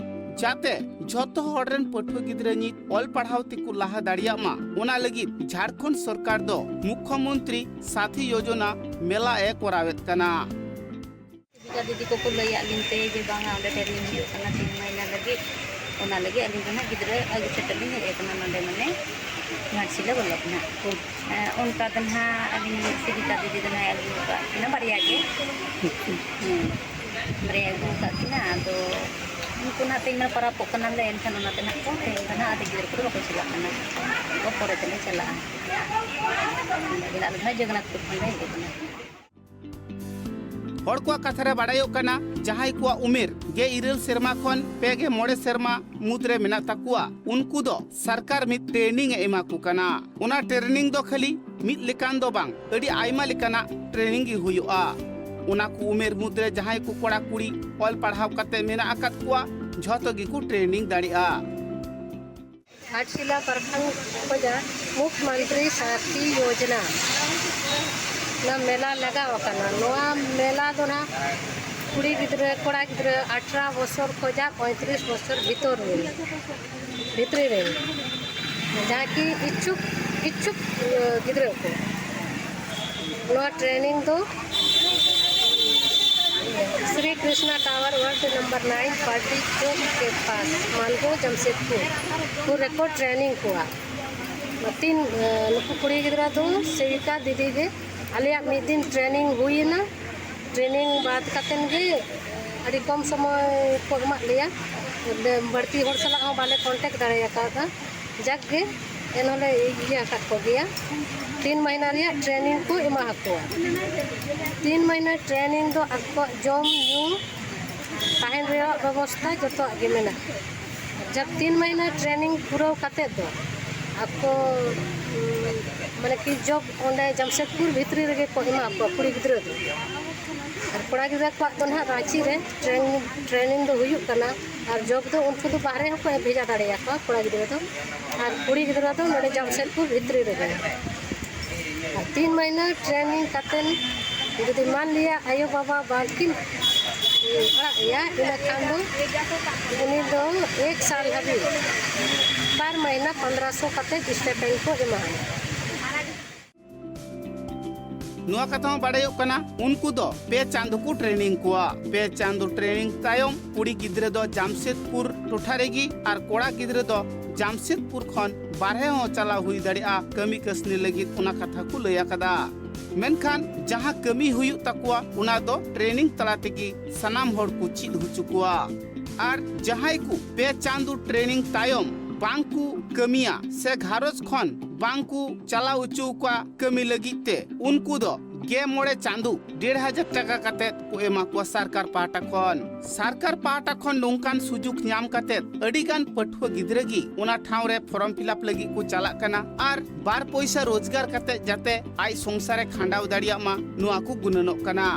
ᱡᱟᱛᱮ ᱡᱷᱚᱛᱚ ᱦᱚᱲ ᱨᱮᱱ ᱯᱟᱹᱴᱷᱩᱣᱟᱹ ᱜᱤᱫᱽᱨᱟᱹ ᱱᱤᱛ ᱚᱞ ᱯᱟᱲᱦᱟᱣ ᱛᱮᱠᱚ ᱞᱟᱦᱟ ᱫᱟᱲᱮᱭᱟᱜ ᱢᱟ, ᱚᱱᱟ ᱞᱟᱹᱜᱤᱫ ᱡᱷᱟᱲᱠᱷᱚᱸᱰ ᱥᱚᱨᱠᱟᱨ ᱫᱚ ᱢᱩᱠᱷᱭᱚᱢᱚᱱᱛᱨᱤ ᱥᱟᱛᱷᱤ ᱭᱳᱡᱚᱱᱟ ᱢᱮᱞᱟ ᱮ ᱠᱚᱨᱟᱣᱮᱫ ᱠᱟᱱᱟ᱾ ᱡᱤᱵᱤᱠᱟ ᱫᱤᱫᱤ ᱠᱚᱠᱚ ᱞᱟᱹᱭᱟᱫ ᱞᱤᱧ ᱛᱮ ᱡᱮ ᱵᱟᱝᱟ, ᱚᱸᱰᱮ ᱴᱨᱮᱱᱤᱝ ᱦᱩᱭᱩᱜ ᱠᱟᱱᱟ ᱛᱤᱱ ᱢᱟᱹᱦᱱᱟᱹ ᱞᱟᱹᱜᱤᱫ, ᱚᱱᱟ ᱞᱟᱹᱜᱤᱫ ᱟᱹᱞᱤᱧ ᱫᱚ ᱱᱟᱦᱟᱜ ᱜᱤᱫᱽᱨᱟᱹ ᱟᱹᱜᱩ ᱥᱮᱴᱮᱨ ᱞᱤᱧ ᱦᱮᱡ ᱟᱠᱟᱱᱟ ᱱᱚᱰᱮ, ᱢᱟᱱᱮ ᱜᱷᱟᱴᱥᱤᱞᱟᱹ ᱵᱞᱚᱠ ᱱᱟᱦᱟᱜ᱾ ᱮᱸ, ᱚᱱᱠᱟ ᱫᱚ ᱱᱟᱦᱟᱜ ᱟᱹᱞᱤᱧ ᱥᱤᱵᱤᱠᱟ ᱫᱤᱫᱤ ᱫᱚ ᱱᱟᱦᱟᱜ ᱟᱹᱜᱩ ᱟᱠᱟᱫ ᱠᱤᱱᱟ ᱵᱟᱨᱭᱟ ᱜᱮ᱾ ᱦᱮᱸ, ᱵᱟᱨᱭᱟ ᱟᱹᱜᱩ ᱟᱠᱟᱫ ᱠᱤᱱᱟ᱾ ᱟᱫᱚ ᱩᱱᱠᱩ ᱱᱟᱦᱟᱜ ᱛᱮᱦᱮᱧ ᱢᱟ ᱯᱚᱨᱟᱵᱚᱜ ᱠᱟᱱᱟᱞᱮ, ᱮᱱᱠᱷᱟᱱ ᱚᱱᱟᱛᱮ ᱱᱟᱦᱟᱜ ᱠᱚ ᱛᱮᱦᱮᱧ ᱫᱚ ᱱᱟᱦᱟᱜ ᱟᱫᱚ ᱜᱤᱫᱽᱨᱟᱹ ᱠᱚᱫᱚ ᱵᱟᱠᱚ ᱪᱟᱞᱟᱜ ᱠᱟᱱᱟ, ᱟᱫᱚ ᱯᱚᱨᱮ ᱛᱮᱞᱮ ᱪᱟᱞᱟᱜᱼᱟ᱾ ᱚᱱᱠᱟ ᱜᱮ ᱟᱞᱮ ᱫᱚ ᱱᱟᱦᱟᱜ ᱡᱚᱜᱚᱱᱱᱟᱛᱷᱯᱩᱨ ᱠᱷᱚᱱ ᱞᱮ ᱦᱮᱡ ᱟᱠᱟᱱᱟ᱾ ᱦᱚᱲ ᱠᱚᱣᱟᱜ ᱠᱟᱛᱷᱟ ᱨᱮ ᱵᱟᱲᱟᱭᱚᱜ ᱠᱟᱱᱟ, ᱡᱟᱦᱟᱸᱭ ᱠᱚᱣᱟᱜ ᱩᱢᱮᱨ ᱜᱮᱞ ᱤᱨᱟᱹᱞ ᱥᱮᱨᱢᱟ ᱠᱷᱚᱱ ᱯᱮ ᱜᱮᱞ ᱢᱚᱬᱮ ᱥᱮᱨᱢᱟ ᱢᱩᱫᱽ ᱨᱮ ᱢᱮᱱᱟᱜ ᱛᱟᱠᱚᱣᱟ, ᱩᱱᱠᱩ ᱫᱚ ᱥᱚᱨᱠᱟᱨ ᱢᱤᱫ ᱴᱨᱮᱱᱤᱝ ᱮ ᱮᱢᱟ ᱠᱚ ᱠᱟᱱᱟ᱾ ᱚᱱᱟ ᱴᱨᱮᱱᱤᱝ ᱫᱚ ᱠᱷᱟᱹᱞᱤ ᱢᱤᱫ ᱞᱮᱠᱟᱱ ᱫᱚ ᱵᱟᱝ, ᱟᱹᱰᱤ ᱟᱭᱢᱟ ᱞᱮᱠᱟᱱᱟᱜ ᱴᱨᱮᱱᱤᱝ ᱜᱮ ᱦᱩᱭᱩᱜᱼᱟ᱾ ᱚᱱᱟ ᱠᱚ ᱩᱢᱮᱨ ᱢᱩᱫᱽ ᱨᱮ ᱡᱟᱦᱟᱸᱭ ᱠᱚ ᱠᱚᱲᱟ ᱠᱩᱲᱤ ᱚᱞ ᱯᱟᱲᱦᱟᱣ ᱠᱟᱛᱮ ᱢᱮᱱᱟᱜ ᱟᱠᱟᱫ ᱠᱚᱣᱟ, ᱡᱷᱚᱛᱚ ᱜᱮᱠᱚ ᱴᱨᱮᱱᱤᱝ ᱫᱟᱲᱮᱭᱟᱜᱼᱟ᱾ ᱜᱷᱟᱴᱥᱤᱞᱟ ᱯᱨᱚᱠᱷᱚᱸᱰ ᱠᱷᱚᱱᱟᱜ ᱢᱩᱠᱷᱭᱚᱢᱚᱱᱛᱨᱤ ᱥᱟᱛᱷᱤ ᱭᱳᱡᱚᱱᱟ ᱚᱱᱟ ᱢᱮᱞᱟ ᱞᱟᱜᱟᱣ ᱟᱠᱟᱱᱟ᱾ ᱱᱚᱣᱟ ᱢᱮᱞᱟ ᱫᱚ ᱱᱟᱦᱟᱜ ᱠᱩᱲᱤ ᱜᱤᱫᱽᱨᱟᱹ, ᱠᱚᱲᱟ ᱜᱤᱫᱽᱨᱟᱹ ᱟᱴᱷᱨᱚ ᱵᱚᱪᱷᱚᱨ ᱠᱷᱚᱱᱟᱜ ᱯᱚᱸᱭᱛᱨᱤᱥ ᱵᱚᱪᱷᱚᱨ ᱵᱷᱤᱛᱚᱨ ᱨᱮ, ᱵᱷᱤᱛᱨᱤ ᱨᱮ ᱡᱟᱦᱟᱸ ᱠᱤ ᱤᱪᱪᱷᱩᱠ, ᱤᱪᱪᱷᱩᱠ, ᱤᱭᱟᱹ, ᱜᱤᱫᱽᱨᱟᱹ ᱠᱚ᱾ ᱱᱚᱣᱟ ᱴᱨᱮᱱᱤᱝ ᱫᱚ Sri Krishna tower ward number nine ᱯᱟᱨᱴᱤ ᱪᱚᱠ ᱠᱮ ᱯᱟᱥ, ᱢᱟᱞᱜᱳ, ᱡᱟᱢᱥᱮᱫᱽᱯᱩᱨ ᱠᱚ ᱨᱮᱠᱚ ᱴᱨᱮᱱᱤᱝ ᱠᱚᱣᱟ᱾ ᱛᱤᱱ, ᱮ, ᱱᱩᱠᱩ ᱠᱩᱲᱤ ᱜᱤᱫᱽᱨᱟᱹ ᱫᱚ ᱥᱮᱵᱤᱠᱟ ᱫᱤᱫᱤ ᱜᱮ᱾ ᱟᱞᱮᱭᱟᱜ ᱢᱤᱫ ᱫᱤᱱ ᱴᱨᱮᱱᱤᱝ ᱦᱩᱭᱮᱱᱟ᱾ ᱴᱨᱮᱱᱤᱝ ᱵᱟᱫ ᱠᱟᱛᱮᱱ ᱜᱮ ᱟᱹᱰᱤ ᱠᱚᱢ ᱥᱚᱢᱚᱭ ᱠᱚ ᱮᱢᱟᱜ ᱞᱮᱭᱟ᱾ ᱵᱟᱹᱲᱛᱤ ᱦᱚᱲ ᱥᱟᱞᱟᱜ ᱦᱚᱸ ᱵᱟᱞᱮ ᱠᱚᱱᱴᱮᱠᱴ ᱫᱟᱲᱮ ᱟᱠᱟᱫᱟ᱾ ᱡᱟᱠ ᱜᱮ ᱮᱱᱦᱚᱸᱞᱮ ᱤᱭᱟᱹ ᱟᱠᱟᱫ ᱠᱚᱜᱮᱭᱟ᱾ ᱛᱤᱱ ᱢᱟᱹᱦᱱᱟᱹ ᱨᱮᱭᱟᱜ ᱴᱨᱮᱱᱤᱝ ᱠᱚ ᱮᱢᱟ ᱟᱠᱚᱣᱟ᱾ ᱛᱤᱱ ᱢᱟᱹᱦᱱᱟᱹ ᱴᱨᱮᱱᱤᱝ ᱫᱚ ᱟᱠᱚᱣᱟᱜ ᱡᱚᱢ ᱧᱩ ᱛᱟᱦᱮᱱ ᱨᱮᱭᱟᱜ ᱵᱮᱵᱚᱥᱛᱷᱟ ᱡᱚᱛᱚᱣᱟᱜ ᱜᱮ ᱢᱮᱱᱟᱜᱼᱟ᱾ ᱡᱟᱠ ᱛᱤᱱ ᱢᱟᱹᱦᱱᱟᱹ ᱴᱨᱮᱱᱤᱝ ᱯᱩᱨᱟᱹᱣ ᱠᱟᱛᱮᱫ ᱫᱚ ᱟᱠᱚ, ᱩᱢ, ᱢᱟᱱᱮ ᱠᱤ ᱡᱚᱵ ᱚᱸᱰᱮ ᱡᱟᱢᱥᱮᱫᱽᱯᱩᱨ ᱵᱷᱤᱛᱨᱤ ᱨᱮᱜᱮ ᱠᱚ ᱮᱢᱟ ᱠᱚᱣᱟ ᱠᱩᱲᱤ ᱜᱤᱫᱽᱨᱟᱹ ᱫᱚ᱾ ᱟᱨ ᱠᱚᱲᱟ ᱜᱤᱫᱽᱨᱟᱹ ᱠᱚᱣᱟᱜ ᱫᱚ ᱱᱟᱦᱟᱜ ᱨᱟᱺᱪᱤ ᱨᱮ ᱴᱨᱮᱱᱤᱝ, ᱴᱨᱮᱱᱤᱝ ᱫᱚ ᱦᱩᱭᱩᱜ ᱠᱟᱱᱟ᱾ ᱟᱨ ᱡᱚᱵ ᱫᱚ ᱩᱱᱠᱩ ᱫᱚ ᱵᱟᱦᱨᱮ ᱦᱚᱸᱠᱚ ᱵᱷᱮᱡᱟ ᱫᱟᱲᱮᱭᱟᱠᱚᱣᱟ ᱠᱚᱲᱟ ᱜᱤᱫᱽᱨᱟᱹ ᱫᱚ᱾ ᱟᱨ ᱠᱩᱲᱤ ᱜᱤᱫᱽᱨᱟᱹ ᱫᱚ ᱱᱚᱰᱮ ᱡᱟᱢᱥᱮᱫᱽᱯᱩᱨ ᱵᱷᱤᱛᱨᱤ ᱨᱮᱜᱮ᱾ ᱟᱨ ᱛᱤᱱ ᱢᱟᱹᱦᱱᱟᱹ ᱴᱨᱮᱱᱤᱝ ᱠᱟᱛᱮᱱ ᱡᱩᱫᱤ ᱢᱟᱱ ᱞᱤᱭᱟ ᱟᱭᱳ ᱵᱟᱵᱟ ᱵᱟᱝᱠᱤᱱ ᱟᱲᱟᱜ ᱮᱭᱟ, ᱤᱱᱟᱹ ᱠᱷᱟᱱ ᱫᱚ ᱩᱱᱤ ᱫᱚ ᱮᱠ ᱥᱟᱞ ᱦᱟᱹᱵᱤᱡ ᱵᱟᱨ ᱢᱟᱹᱦᱱᱟᱹ ᱯᱚᱱᱫᱽᱨᱚ ᱥᱚ ᱠᱟᱛᱮ ᱥᱴᱟᱭᱯᱮᱱᱰ ᱠᱚ ᱮᱢᱟᱭᱟ᱾ ᱱᱚᱣᱟ ᱠᱟᱛᱷᱟ ᱦᱚᱸ ᱵᱟᱰᱟᱭᱚᱜ ᱠᱟᱱᱟ, ᱩᱱᱠᱩ ᱫᱚ ᱯᱮ ᱪᱟᱸᱫᱚ ᱠᱚ ᱴᱨᱮᱱᱤᱝ ᱠᱚᱣᱟ᱾ ᱯᱮ ᱪᱟᱸᱫᱚ ᱴᱨᱮᱱᱤᱝ ᱛᱟᱭᱚᱢ ᱠᱩᱲᱤ ᱜᱤᱫᱽᱨᱟᱹ ᱫᱚ ᱡᱟᱢᱥᱮᱫᱽᱯᱩᱨ ᱴᱚᱴᱷᱟ ᱨᱮᱜᱮ ᱟᱨ ᱠᱚᱲᱟ ᱜᱤᱫᱽᱨᱟᱹ ᱫᱚ ᱡᱟᱢᱥᱮᱫᱽᱯᱩᱨ ᱠᱷᱚᱱ ᱵᱟᱨᱦᱮ ᱦᱚᱸ ᱪᱟᱞᱟᱣ ᱦᱩᱭ ᱫᱟᱲᱮᱭᱟᱜᱼᱟ ᱠᱟᱹᱢᱤ ᱠᱟᱹᱥᱱᱤ ᱞᱟᱹᱜᱤᱫ, ᱚᱱᱟ ᱠᱟᱛᱷᱟ ᱠᱚ ᱞᱟᱹᱭ ᱟᱠᱟᱫᱟ᱾ ᱢᱮᱱᱠᱷᱟᱱ ᱡᱟᱦᱟᱸ ᱠᱟᱹᱢᱤ ᱦᱩᱭᱩᱜ ᱛᱟᱠᱚᱣᱟ, ᱚᱱᱟ ᱫᱚ ᱴᱨᱮᱱᱤᱝ ᱛᱟᱞᱟ ᱛᱮᱜᱮ ᱥᱟᱱᱟᱢ ᱦᱚᱲ ᱠᱚ ᱪᱮᱫ ᱦᱚᱪᱚ ᱠᱚᱣᱟ᱾ ᱟᱨ ᱡᱟᱦᱟᱸᱭ ᱠᱚ ᱯᱮ ᱪᱟᱸᱫᱚ ᱴᱨᱮᱱᱤᱝ ᱛᱟᱭᱚᱢ ᱵᱟᱝ ᱠᱚ ᱠᱟᱹᱢᱤᱭᱟ ᱥᱮ ᱜᱷᱟᱨᱚᱸᱡᱽ ᱠᱷᱚᱱ ᱵᱟᱝ ᱠᱚ ᱪᱟᱞᱟᱣ ᱦᱚᱪᱚ ᱠᱚᱣᱟ ᱠᱟᱹᱢᱤ ᱞᱟᱹᱜᱤᱫ ᱛᱮ, ᱩᱱᱠᱩ ᱫᱚ ᱜᱮ ᱢᱚᱬᱮ ᱪᱟᱸᱫᱚ ᱰᱮᱲ ᱦᱟᱡᱟᱨ ᱴᱟᱠᱟ ᱠᱟᱛᱮ ᱠᱚ ᱮᱢᱟ ᱠᱚᱣᱟ ᱥᱚᱨᱠᱟᱨ ᱯᱟᱦᱴᱟ ᱠᱷᱚᱱ᱾ ᱥᱚᱨᱠᱟᱨ ᱯᱟᱦᱴᱟ ᱠᱷᱚᱱ ᱱᱚᱝᱠᱟᱱ ᱥᱩᱡᱩᱜ ᱧᱟᱢ ᱠᱟᱛᱮ ᱟᱹᱰᱤ ᱜᱟᱱ ᱯᱟᱹᱴᱷᱩᱣᱟᱹ ᱜᱤᱫᱽᱨᱟᱹ ᱜᱮ ᱚᱱᱟ ᱴᱷᱟᱶ ᱨᱮ ᱯᱷᱚᱨᱚᱢ ᱯᱷᱤᱞᱟᱯ ᱞᱟᱹᱜᱤᱫ ᱠᱚ ᱪᱟᱞᱟᱜ ᱠᱟᱱᱟ ᱟᱨ ᱵᱟᱨ ᱯᱚᱭᱥᱟ ᱨᱳᱡᱽᱜᱟᱨ ᱠᱟᱛᱮ ᱡᱟᱛᱮ ᱟᱡ ᱥᱚᱝᱥᱟᱨ ᱮ ᱠᱷᱟᱸᱰᱟᱣ ᱫᱟᱲᱮᱭᱟᱜ ᱢᱟ, ᱱᱚᱣᱟ ᱠᱚ ᱜᱩᱱᱟᱹᱱᱚᱜ ᱠᱟᱱᱟ᱾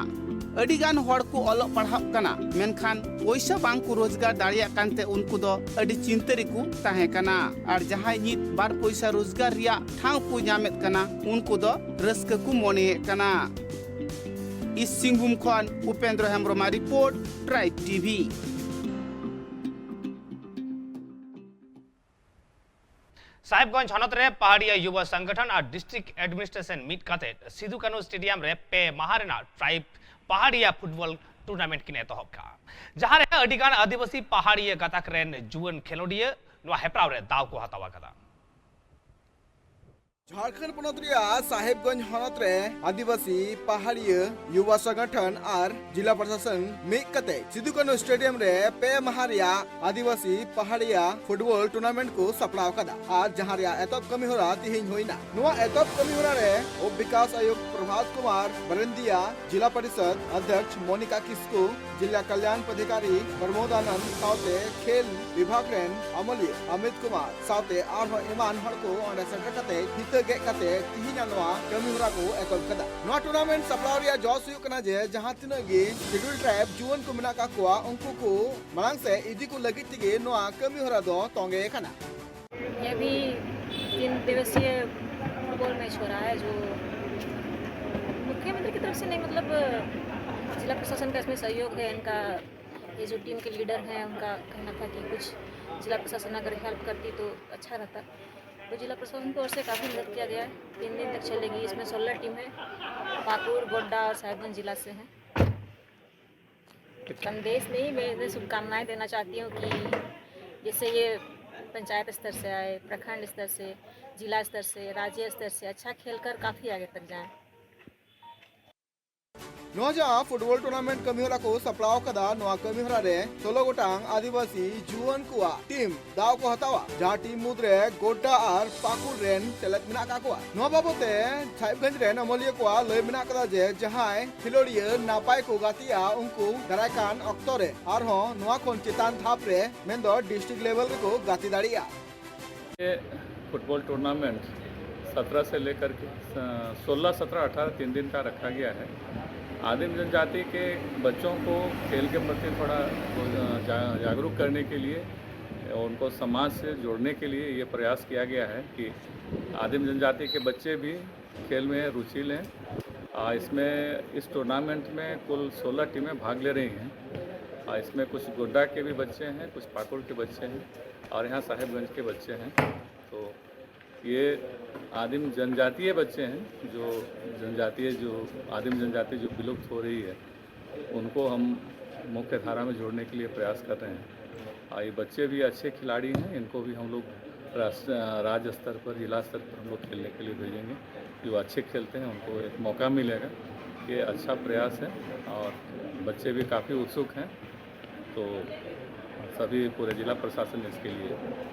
ᱟᱹᱰᱤ ᱜᱟᱱ ᱦᱚᱲ ᱠᱚ ᱚᱞᱚᱜ ᱯᱟᱲᱦᱟᱜ ᱠᱟᱱᱟ, ᱢᱮᱱᱠᱷᱟᱱ ᱯᱚᱭᱥᱟ ᱵᱟᱝ ᱠᱚ ᱨᱳᱡᱽᱜᱟᱨ ᱫᱟᱲᱮᱭᱟᱜ ᱠᱟᱱᱛᱮ ᱩᱱᱠᱩ ᱫᱚ ᱟᱹᱰᱤ ᱪᱤᱱᱛᱟᱹ ᱨᱮᱠᱚ ᱛᱟᱦᱮᱸ ᱠᱟᱱᱟ᱾ ᱟᱨ ᱡᱟᱦᱟᱸᱭ ᱱᱤᱛ ᱵᱟᱨ ᱯᱚᱭᱥᱟ ᱨᱳᱡᱽᱜᱟᱨ ᱨᱮᱭᱟᱜ ᱴᱷᱟᱶ ᱠᱚ ᱧᱟᱢᱮᱫ ᱠᱟᱱᱟ, ᱩᱱᱠᱩ ᱫᱚ ᱨᱟᱹᱥᱠᱟᱹ ᱠᱚ ᱢᱚᱱᱮᱭᱮᱫ ᱠᱟᱱᱟ᱾ ᱤᱥᱴ ᱥᱤᱝᱵᱷᱩᱢ ᱠᱷᱚᱱ ᱩᱯᱮᱱᱫᱨᱚ ᱦᱮᱢᱵᱨᱚᱢᱟᱜ ᱨᱤᱯᱳᱨᱴ, ᱴᱨᱟᱭᱤᱵᱽ ᱴᱤᱵᱷᱤ᱾ ᱥᱟᱦᱮᱵᱽᱜᱚᱸᱡᱽ ᱦᱚᱱᱚᱛ ᱨᱮ ᱯᱟᱦᱟᱲᱤᱭᱟᱹ ᱭᱩᱵᱟ ᱥᱚᱝᱜᱚᱴᱷᱚᱱ ᱟᱨ ᱰᱤᱥᱴᱨᱤᱠᱴ ᱮᱰᱢᱤᱱᱤᱥᱴᱨᱮᱥᱚᱱ ᱢᱤᱫ ᱠᱟᱛᱮ ᱥᱤᱫᱩ ᱠᱟᱹᱱᱦᱩ ᱥᱴᱮᱰᱤᱭᱟᱢ ᱨᱮ ᱯᱮ ᱢᱟᱦᱟ ᱨᱮᱱᱟᱜ ᱴᱨᱟᱭᱤᱵᱽ ᱯᱟᱦᱟᱲᱤᱭᱟ ᱯᱷᱩᱴᱵᱚᱞ ᱴᱩᱨᱱᱟᱢᱮᱱᱴ ᱠᱤᱱ ᱮᱛᱚᱦᱚᱵ ᱠᱟᱜᱼᱟ, ᱡᱟᱦᱟᱸ ᱨᱮ ᱟᱹᱰᱤ ᱜᱟᱱ ᱟᱹᱫᱤᱵᱟᱹᱥᱤ ᱯᱟᱦᱟᱲᱤᱭᱟᱹ ᱜᱟᱛᱟᱠ ᱨᱮᱱ ᱡᱩᱣᱟᱹᱱ ᱠᱷᱮᱞᱳᱰᱤᱭᱟᱹ ᱱᱚᱣᱟ ᱦᱮᱯᱨᱟᱣ ᱨᱮ ᱫᱟᱣ ᱠᱚ ᱦᱟᱛᱟᱣ ᱟᱠᱟᱫᱟ᱾ ᱡᱷᱟᱲᱠᱷᱚᱸᱰ ᱯᱚᱱᱚᱛ ᱨᱮᱭᱟᱜ ᱥᱟᱦᱮᱵᱽᱜᱚᱸᱡᱽ ᱦᱚᱱᱚᱛ ᱨᱮ ᱟᱹᱫᱤᱵᱟᱹᱥᱤ ᱯᱟᱦᱟᱲᱤᱭᱟᱹ ᱭᱩᱵᱟ ᱥᱚᱝᱜᱚᱴᱷᱚᱱ ᱟᱨ ᱡᱤᱞᱟ ᱯᱨᱚᱥᱟᱥᱚᱱ ᱢᱤᱫ ᱠᱟᱛᱮ ᱥᱤᱫᱩ ᱠᱟᱹᱱᱦᱩ ᱥᱴᱮᱰᱤᱭᱟᱢ ᱨᱮ ᱯᱮ ᱢᱟᱦᱟ ᱨᱮᱭᱟᱜ ᱟᱹᱫᱤᱵᱟᱹᱥᱤ ᱯᱟᱦᱟᱲᱤᱭᱟ ᱯᱷᱩᱴᱵᱚᱞ ᱴᱩᱨᱱᱟᱢᱮᱱᱴ ᱠᱚ ᱥᱟᱯᱲᱟᱣ ᱟᱠᱟᱫᱟ ᱟᱨ ᱡᱟᱦᱟᱸ ᱨᱮᱭᱟᱜ ᱮᱛᱚᱦᱚᱵ ᱠᱟᱹᱢᱤ ᱦᱚᱨᱟ ᱛᱤᱦᱤᱧ ᱦᱩᱭᱱᱟ᱾ ᱱᱚᱣᱟ ᱮᱛᱚᱦᱚᱵ ᱠᱟᱹᱢᱤ ᱦᱚᱨᱟ ᱨᱮ ᱩᱯ ᱵᱤᱠᱟᱥ ᱟᱭᱩᱠᱛ ᱯᱨᱚᱵᱷᱟᱛ ᱠᱩᱢᱟᱨ ᱵᱟᱨᱮᱱᱫᱤᱭᱟ, ᱡᱤᱞᱟ ᱯᱚᱨᱤᱥᱚᱫ ᱚᱫᱷᱭᱚᱠᱥ ᱢᱚᱱᱤᱠᱟ ᱠᱤᱥᱠᱩ, ᱡᱤᱞᱟ ᱠᱟᱞᱭᱟᱱ ᱯᱚᱫᱟᱫᱷᱤᱠᱟᱨᱤ ᱯᱨᱚᱢᱳᱫᱟᱱᱚᱱᱫ ᱥᱟᱶᱛᱮ ᱠᱷᱮᱞ ᱵᱤᱵᱷᱟᱜᱽ ᱨᱮᱱ ᱟᱹᱢᱟᱹᱞᱤᱭᱟᱹ ᱚᱢᱤᱛ ᱠᱩᱢᱟᱨ ᱥᱟᱶᱛᱮ ᱟᱨᱦᱚᱸ ᱮᱢᱟᱱ ᱦᱚᱲ ᱠᱚ ᱚᱸᱰᱮ ᱥᱮᱴᱮᱨ ᱠᱟᱛᱮ ᱦᱤᱛᱟᱹ ᱜᱮᱫ ᱠᱟᱛᱮ ᱛᱤᱦᱤᱧᱟᱜ ᱱᱚᱣᱟ ᱠᱟᱹᱢᱤ ᱦᱚᱨᱟ ᱠᱚ ᱮᱛᱚᱦᱚᱵ ᱠᱟᱫᱟ᱾ ᱱᱚᱣᱟ ᱴᱩᱨᱱᱟᱢᱮᱱᱴ ᱥᱟᱯᱲᱟᱣ ᱨᱮᱭᱟᱜ ᱡᱚᱥ ᱦᱩᱭᱩᱜ ᱠᱟᱱᱟ ᱡᱮ ᱡᱟᱦᱟᱸ ᱛᱤᱱᱟᱹᱜ ᱜᱮ ᱥᱤᱰᱩᱞ ᱴᱨᱟᱭᱤᱵᱽ ᱡᱩᱣᱟᱹᱱ ᱠᱚ ᱢᱮᱱᱟᱜ ᱟᱠᱟᱫ ᱠᱚᱣᱟ, ᱩᱱᱠᱩ ᱠᱚ ᱢᱟᱲᱟᱝ ᱥᱮᱫ ᱤᱫᱤ ᱠᱚ ᱞᱟᱹᱜᱤᱫ ᱛᱮᱜᱮ ᱱᱚᱣᱟ ᱠᱟᱹᱢᱤ ᱦᱚᱨᱟ ᱫᱚ ᱛᱚᱸᱜᱮ ᱟᱠᱟᱱᱟ᱾ ये अभी तीन दिवसीय फुटबॉल मैच हो रहा है, जो मुख्यमंत्री की तरफ से नहीं, मतलब जिला प्रशासन का इसमें सहयोग है। इनका, ये जो टीम के लीडर हैं, उनका कहना था कि कुछ जिला प्रशासन अगर हेल्प करती तो अच्छा रहता। तो जिला प्रशासन की ओर से काफ़ी मदद किया गया है। तीन दिन तक चलेगी। इसमें सोलह टीमें पाकुड़, गोड्डा और साहिबगंज जिला से हैं। संदेश नहीं, मैं इन्हें शुभकामनाएं देना चाहती हूँ कि जैसे ये पंचायत स्तर से आए, प्रखंड स्तर से, जिला स्तर से, राज्य स्तर से अच्छा खेलकर काफ़ी आगे तक जाएं। ᱱᱚᱣᱟ ᱡᱟᱦᱟᱸ ᱯᱷᱩᱴᱵᱚᱞ ᱴᱩᱨᱱᱟᱢᱮᱱᱴ ᱠᱟᱹᱢᱤᱦᱚᱨᱟ ᱠᱚ ᱥᱟᱯᱲᱟᱣ ᱟᱠᱟᱫᱟ, ᱱᱚᱣᱟ ᱠᱟᱹᱢᱤᱦᱚᱨᱟ ᱨᱮ ᱥᱳᱞᱳ ᱜᱚᱴᱟᱝ ᱟᱹᱫᱤᱵᱟᱹᱥᱤ ᱡᱩᱣᱟᱹᱱ ᱠᱚᱣᱟᱜ ᱴᱤᱢ ᱫᱟᱣ ᱠᱚ ᱦᱟᱛᱟᱣᱟ, ᱡᱟᱦᱟᱸ ᱴᱤᱢ ᱢᱩᱫᱽᱨᱮ ᱜᱳᱰᱰᱟ ᱟᱨ ᱯᱟᱹᱠᱩᱲ ᱨᱮᱱ ᱥᱮᱞᱮᱫ ᱢᱮᱱᱟᱜ ᱟᱠᱟᱫ ᱠᱚᱣᱟ᱾ ᱱᱚᱣᱟ ᱵᱟᱵᱚᱛ ᱛᱮ ᱥᱟᱦᱮᱵᱽᱜᱚᱸᱡᱽ ᱨᱮᱱ ᱚᱢᱚᱞᱤᱭᱟᱹ ᱠᱚᱣᱟᱜ ᱞᱟᱹᱭ ᱢᱮᱱᱟᱜ ᱟᱠᱟᱫᱟ ᱡᱮ ᱡᱟᱦᱟᱸᱭ ᱠᱷᱮᱞᱳᱰᱤᱭᱟᱹ ᱱᱟᱯᱟᱭ ᱠᱚ ᱜᱟᱛᱮᱜᱼᱟ, ᱩᱱᱠᱩ ᱫᱟᱨᱟᱭ ᱠᱟᱱ ᱚᱠᱛᱚ ᱨᱮ ᱟᱨᱦᱚᱸ ᱱᱚᱣᱟ ᱠᱷᱚᱱ ᱪᱮᱛᱟᱱ ᱫᱷᱟᱯ ᱨᱮ, ᱢᱮᱱᱫᱚ ᱰᱤᱥᱴᱨᱤᱠᱴ ᱞᱮᱵᱮᱞ ᱨᱮᱠᱚ ᱜᱟᱛᱮ ᱫᱟᱲᱮᱭᱟᱜᱼᱟ᱾ ये फुटबॉल टूर्नामेंट सत्रह से लेकर के सोलह, सत्रह, अठारह, तीन दिन का रखा गया है। आदिम जनजाति के बच्चों को खेल के प्रति थोड़ा जा- जागरूक करने के लिए, उनको समाज से जोड़ने के लिए ये प्रयास किया गया है कि आदिम जनजाति के बच्चे भी खेल में रुचि लें। आ, इसमें, इस टूर्नामेंट में कुल सोलह टीमें भाग ले रही हैं। आ, इसमें कुछ गोड्डा के भी बच्चे हैं, कुछ पाकुड़ के बच्चे हैं और यहाँ साहेबगंज के बच्चे हैं। तो ये आदिम जनजातीय बच्चे हैं, जो जनजातीय, जो आदिम जनजाति जो विलुप्त हो रही है, उनको हम मुख्य धारा में जोड़ने के लिए प्रयास कर रहे हैं। और ये बच्चे भी अच्छे खिलाड़ी हैं, इनको भी हम लोग राष्ट्र, राज्य स्तर पर, जिला स्तर पर हम लोग खेलने के लिए भेजेंगे। जो अच्छे खेलते हैं, उनको एक मौका मिलेगा। ये अच्छा प्रयास है और बच्चे भी काफ़ी उत्सुक हैं। तो सभी, पूरे जिला प्रशासन इसके लिए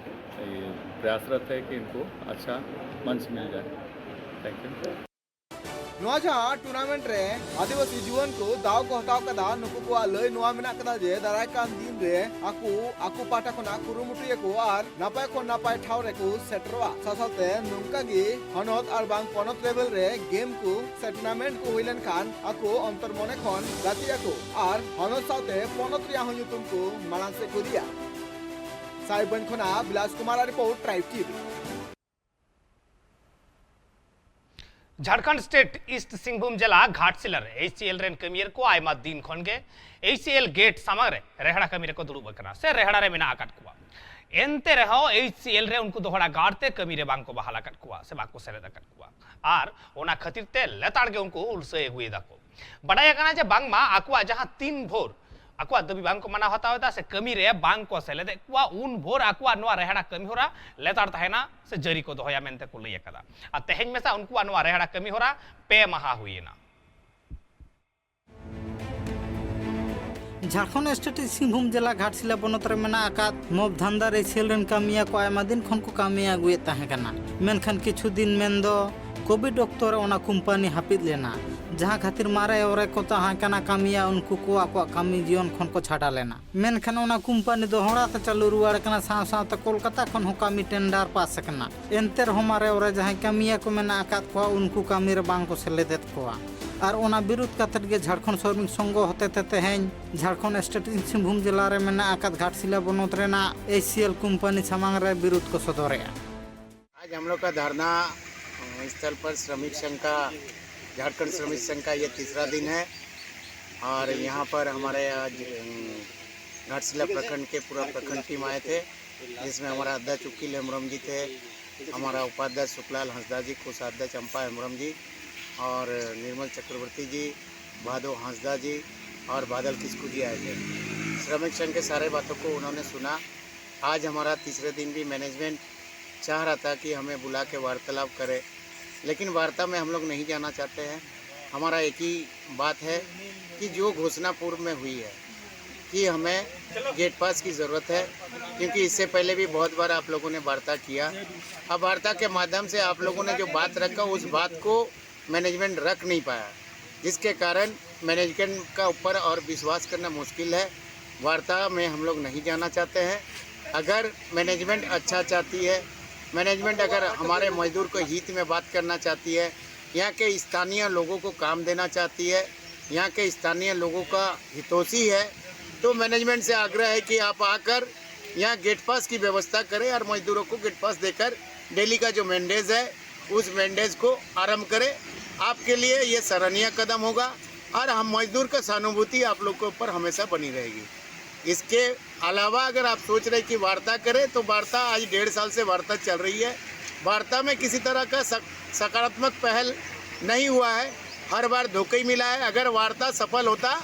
ये प्रयासरत है कि इनको अच्छा मंच मिल जाए। Thank you. ᱱᱚᱣᱟ ᱡᱟᱦᱟᱸ ᱴᱩᱨᱱᱟᱢᱮᱱᱴ ᱨᱮ ᱟᱹᱫᱤᱵᱟᱹᱥᱤ ᱡᱩᱣᱟᱹᱱ ᱠᱚ ᱫᱟᱣ ᱠᱚ ᱦᱟᱛᱟᱣ ᱠᱟᱫᱟ, ᱱᱩᱠᱩ ᱠᱚᱣᱟᱜ ᱞᱟᱹᱭ ᱱᱚᱣᱟ ᱢᱮᱱᱟᱜ ᱠᱟᱫᱟ ᱡᱮ ᱫᱟᱨᱟᱭ ᱠᱟᱱ ᱫᱤᱱ ᱨᱮ ᱟᱠᱚ ᱟᱠᱚ ᱯᱟᱦᱴᱟ ᱠᱷᱚᱱᱟᱜ ᱠᱩᱨᱩᱢᱩᱴᱩᱭᱟᱠᱚ ᱟᱨ ᱱᱟᱯᱟᱭ ᱠᱷᱚᱱ ᱱᱟᱯᱟᱭ ᱴᱷᱟᱶ ᱨᱮᱠᱚ ᱥᱮᱴᱮᱨᱚᱜᱼᱟ᱾ ᱥᱟᱶ ᱥᱟᱶᱛᱮ ᱱᱚᱝᱠᱟ ᱜᱮ ᱦᱚᱱᱚᱛ ᱟᱨ ᱵᱟᱝ ᱯᱚᱱᱚᱛ ᱞᱮᱵᱮᱞ ᱨᱮ ᱜᱮᱢ ᱠᱚ ᱥᱮ ᱴᱩᱨᱱᱟᱢᱮᱱᱴ ᱠᱚ ᱦᱩᱭ ᱞᱮᱱᱠᱷᱟᱱ ᱟᱠᱚ ᱚᱱᱛᱚᱨ ᱢᱚᱱᱮ ᱠᱷᱚᱱ ᱜᱟᱛᱮᱜ ᱟᱠᱚ ᱟᱨ ᱦᱚᱱᱚᱛ ᱥᱟᱶᱛᱮ ᱯᱚᱱᱚᱛ ᱨᱮᱭᱟᱜ ᱦᱚᱸ ᱧᱩᱛᱩᱢ ᱠᱚ ᱢᱟᱲᱟᱝ ᱥᱮᱫ ᱠᱚ ᱤᱫᱤᱭᱟ᱾ ᱥᱟᱦᱮᱵᱽᱜᱚᱸᱡᱽ ᱠᱷᱚᱱᱟᱜ ᱵᱤᱞᱟᱥ ᱠᱩᱢᱟᱨ ᱟᱜ report, tribe TV. Jharkhand state East Singhbhum ᱡᱮᱞᱟ ᱜᱷᱟᱴᱥᱤᱞᱟ ᱨᱮ ᱮᱭᱤᱪ ᱥᱤ ᱮᱞ ᱨᱮᱱ ᱠᱟᱹᱢᱤᱭᱟᱹ ᱠᱚ ᱟᱭᱢᱟ ᱫᱤᱱ ᱠᱷᱚᱱ ᱜᱮ ᱮᱭᱤᱪ ᱥᱤ ᱮᱞ ᱜᱮᱴ ᱥᱟᱢᱟᱝ ᱨᱮ ᱨᱮᱦᱲᱟ ᱠᱟᱹᱢᱤ ᱨᱮᱠᱚ ᱫᱩᱲᱩᱵ ᱟᱠᱟᱱᱟ ᱥᱮ ᱨᱮᱦᱲᱟ ᱨᱮ ᱢᱮᱱᱟᱜ ᱟᱠᱟᱫ ᱠᱚᱣᱟ᱾ ᱮᱱᱛᱮ ᱨᱮᱦᱚᱸ ᱮᱭᱤᱪ ᱥᱤ ᱮᱞ ᱨᱮ ᱩᱱᱠᱩ ᱫᱚᱦᱲᱟ ᱜᱟᱲ ᱛᱮ ᱠᱟᱹᱢᱤ ᱨᱮ ᱵᱟᱝ ᱠᱚ ᱵᱟᱦᱟᱞ ᱟᱠᱟᱫ ᱠᱚᱣᱟ ᱥᱮ ᱵᱟᱝ ᱠᱚ ᱥᱮᱞᱮᱫ ᱟᱠᱟᱫ ᱠᱚᱣᱟ᱾ ᱟᱨ ᱚᱱᱟ ᱠᱷᱟᱹᱛᱤᱨ ᱛᱮ ᱞᱮᱛᱟᱲ ᱜᱮ ᱩᱱᱠᱩ ᱩᱞᱥᱟᱹᱭ ᱟᱹᱜᱩᱭᱮᱫᱟ ᱠᱚ᱾ ᱵᱟᱰᱟᱭ ᱟᱠᱟᱱᱟ ᱡᱮ ᱵᱟᱝᱢᱟ ᱟᱠᱚᱣᱟᱜ ᱡᱟᱦᱟᱸ ᱛᱤᱱ ᱵᱷᱳᱨ ᱟᱠᱚᱣᱟᱜ ᱫᱟᱹᱵᱤ ᱵᱟᱝ ᱠᱚ ᱢᱟᱱᱟᱣ ᱦᱟᱛᱟᱣ ᱮᱫᱟ ᱥᱮ ᱠᱟᱹᱢᱤ ᱨᱮ ᱵᱟᱝ ᱠᱚ ᱥᱮᱞᱮᱫᱮᱫ ᱠᱚᱣᱟ, ᱩᱱ ᱵᱷᱳᱨ ᱟᱠᱚᱣᱟᱜ ᱱᱚᱣᱟ ᱨᱮᱦᱲᱟ ᱠᱟᱹᱢᱤ ᱦᱚᱨᱟ ᱞᱮᱛᱟᱲ ᱛᱟᱦᱮᱱᱟ ᱥᱮ ᱡᱟᱹᱨᱤ ᱠᱚ ᱫᱚᱦᱚᱭᱟ ᱢᱮᱱᱛᱮ ᱠᱚ ᱞᱟᱹᱭ ᱟᱠᱟᱫᱟ᱾ ᱟᱨ ᱛᱮᱦᱮᱧ ᱢᱮᱥᱟ ᱩᱱᱠᱩᱣᱟᱜ ᱱᱚᱣᱟ ᱨᱮᱦᱲᱟ ᱠᱟᱹᱢᱤ ᱦᱚᱨᱟ ᱯᱮ ᱢᱟᱦᱟ ᱦᱩᱭᱮᱱᱟ᱾ ᱡᱷᱟᱲᱠᱷᱚᱸᱰ ᱥᱴᱮᱴ ᱥᱤᱝᱵᱷᱩᱢ ᱡᱮᱞᱟ ᱜᱷᱟᱴᱥᱤᱞᱟ ᱵᱚᱱᱚᱛ ᱨᱮ ᱢᱮᱱᱟᱜ ᱟᱠᱟᱫ ᱢᱚᱵ ᱫᱷᱟᱱᱫᱟ ᱨᱮ ᱥᱮᱞ ᱨᱮᱱ ᱠᱟᱹᱢᱤᱭᱟᱹ ᱠᱚ ᱟᱭᱢᱟ ᱫᱤᱱ ᱠᱷᱚᱱ ᱠᱚ ᱠᱟᱹᱢᱤ ᱟᱹᱜᱩᱭᱮᱫ ᱛᱟᱦᱮᱸ ᱠᱟᱱᱟ, ᱢᱮᱱᱠᱷᱟᱱ ᱠᱤᱪᱷᱩ ᱫᱤᱱ ᱢᱮᱱᱫᱚ ᱠᱳᱵᱷᱤᱰ ᱚᱠᱛᱚ ᱨᱮ ᱚᱱᱟ ᱠᱳᱢᱯᱟᱱᱤ ᱦᱟᱹᱯᱤᱫ ᱞᱮᱱᱟ, ᱡᱟᱦᱟᱸ ᱠᱷᱟᱹᱛᱤᱨ ᱢᱟᱨᱮ ᱚᱨᱮ ᱠᱚ ᱛᱟᱦᱮᱸ ᱠᱟᱱᱟ ᱠᱟᱹᱢᱤᱭᱟᱹ, ᱩᱱᱠᱩ ᱠᱚ ᱟᱠᱚᱣᱟᱜ ᱠᱟᱹᱢᱤ ᱡᱤᱭᱚᱱ ᱠᱷᱚᱱ ᱠᱚ ᱪᱷᱟᱰᱟ ᱞᱮᱱᱟ᱾ ᱢᱮᱱᱠᱷᱟᱱ ᱚᱱᱟ ᱠᱳᱢᱯᱟᱱᱤ ᱫᱚᱦᱲᱟ ᱛᱮ ᱪᱟᱹᱞᱩ ᱨᱩᱣᱟᱹᱲ ᱠᱟᱱᱟ, ᱥᱟᱶ ᱥᱟᱶᱛᱮ ᱠᱳᱞᱠᱟᱛᱟ ᱠᱷᱚᱱ ᱦᱚᱸ ᱠᱟᱹᱢᱤ ᱴᱮᱱᱰᱟᱨ ᱯᱟᱥ ᱟᱠᱟᱱᱟ᱾ ᱮᱱᱛᱮ ᱨᱮᱦᱚᱸ ᱢᱟᱨᱮ ᱚᱨᱮ ᱡᱟᱦᱟᱸᱭ ᱠᱟᱹᱢᱤᱭᱟᱹ ᱠᱚ ᱢᱮᱱᱟᱜ ᱟᱠᱟᱫ ᱠᱚᱣᱟ, ᱩᱱᱠᱩ ᱠᱟᱹᱢᱤ ᱨᱮ ᱵᱟᱝ ᱠᱚ ᱥᱮᱞᱮᱫᱮᱫ ᱠᱚᱣᱟ᱾ ᱟᱨ ᱚᱱᱟ ᱵᱤᱨᱩᱫᱷ ᱠᱟᱛᱮᱫ ᱜᱮ ᱡᱷᱟᱲᱠᱷᱚᱸᱰ ᱥᱨᱚᱢᱤᱠ ᱥᱚᱝᱜᱷᱚ ᱦᱚᱛᱮᱛᱮ ᱛᱮᱦᱮᱧ ᱡᱷᱟᱲᱠᱷᱚᱸᱰ ᱥᱴᱮᱴ ᱥᱤᱝᱵᱷᱩᱢ ᱡᱮᱞᱟ ᱨᱮ ᱢᱮᱱᱟᱜ ᱟᱠᱟᱫ ᱜᱷᱟᱴᱥᱤᱞᱟ ᱵᱚᱱᱚᱛ ᱨᱮᱱᱟᱜ ᱮᱭᱤᱪ ᱥᱤ ᱮᱞ ᱠᱳᱢᱯᱟᱱᱤ ᱥᱟᱢᱟᱝ ᱨᱮ ᱵᱤᱨᱩᱫᱷ ᱠᱚ ᱥᱚᱫᱚᱨᱮᱜᱼᱟ᱾ आज हम लोग का धरना, अ, स्थल पर श्रमिक संघ का, झारखंड श्रमिक संघ का ये तीसरा दिन है और यहाँ पर हमारे आज, अम, घाटशिला प्रखंड के पूरा प्रखंड टीम आए थे, जिसमें हमारा अध्यक्ष उकिल हेम्ब्रम जी थे, हमारा उपाध्यक्ष सुखलाल हंसदा जी, कोषाध्यक्ष चंपा हेम्ब्रम जी और निर्मल चक्रवर्ती जी, भादो हंसदा जी और बादल किस्कू जी आए थे। श्रमिक संघ के सारे बातों को उन्होंने सुना। आज हमारा तीसरे दिन भी मैनेजमेंट चाह रहा था कि हमें बुला के वार्तालाप करे, लेकिन वार्ता में हम लोग नहीं जाना चाहते हैं। हमारा एक ही बात है कि जो घोषणा पूर्व में हुई है कि हमें गेट पास की ज़रूरत है, क्योंकि इससे पहले भी बहुत बार आप लोगों ने वार्ता किया। अब वार्ता के माध्यम से आप लोगों ने जो बात रखा, उस बात को मैनेजमेंट रख नहीं पाया, जिसके कारण मैनेजमेंट का ऊपर और विश्वास करना मुश्किल है। वार्ता में हम लोग नहीं जाना चाहते हैं। अगर मैनेजमेंट अच्छा चाहती है, मैनेजमेंट अगर हमारे मजदूर को हित में बात करना चाहती है, यहाँ के स्थानीय लोगों को काम देना चाहती है, यहाँ के स्थानीय लोगों का हितोषी है, तो मैनेजमेंट से आग्रह है कि आप आकर यहाँ गेट पास की व्यवस्था करें और मजदूरों को गेट पास देकर डेली का जो मेंटेनेंस है, उस मेंटेनेंस को आरंभ करें। आपके लिए ये सराहनीय कदम होगा और हम मजदूर का सहानुभूति आप लोग के ऊपर हमेशा बनी रहेगी। इसके अलावा अगर आप सोच रहे कि वार्ता करें, तो वार्ता आज डेढ़ साल से वार्ता चल रही है। वार्ता में किसी तरह का सक-, सकारात्मक पहल नहीं हुआ है, हर बार धोखा ही मिला है। अगर वार्ता सफल होता,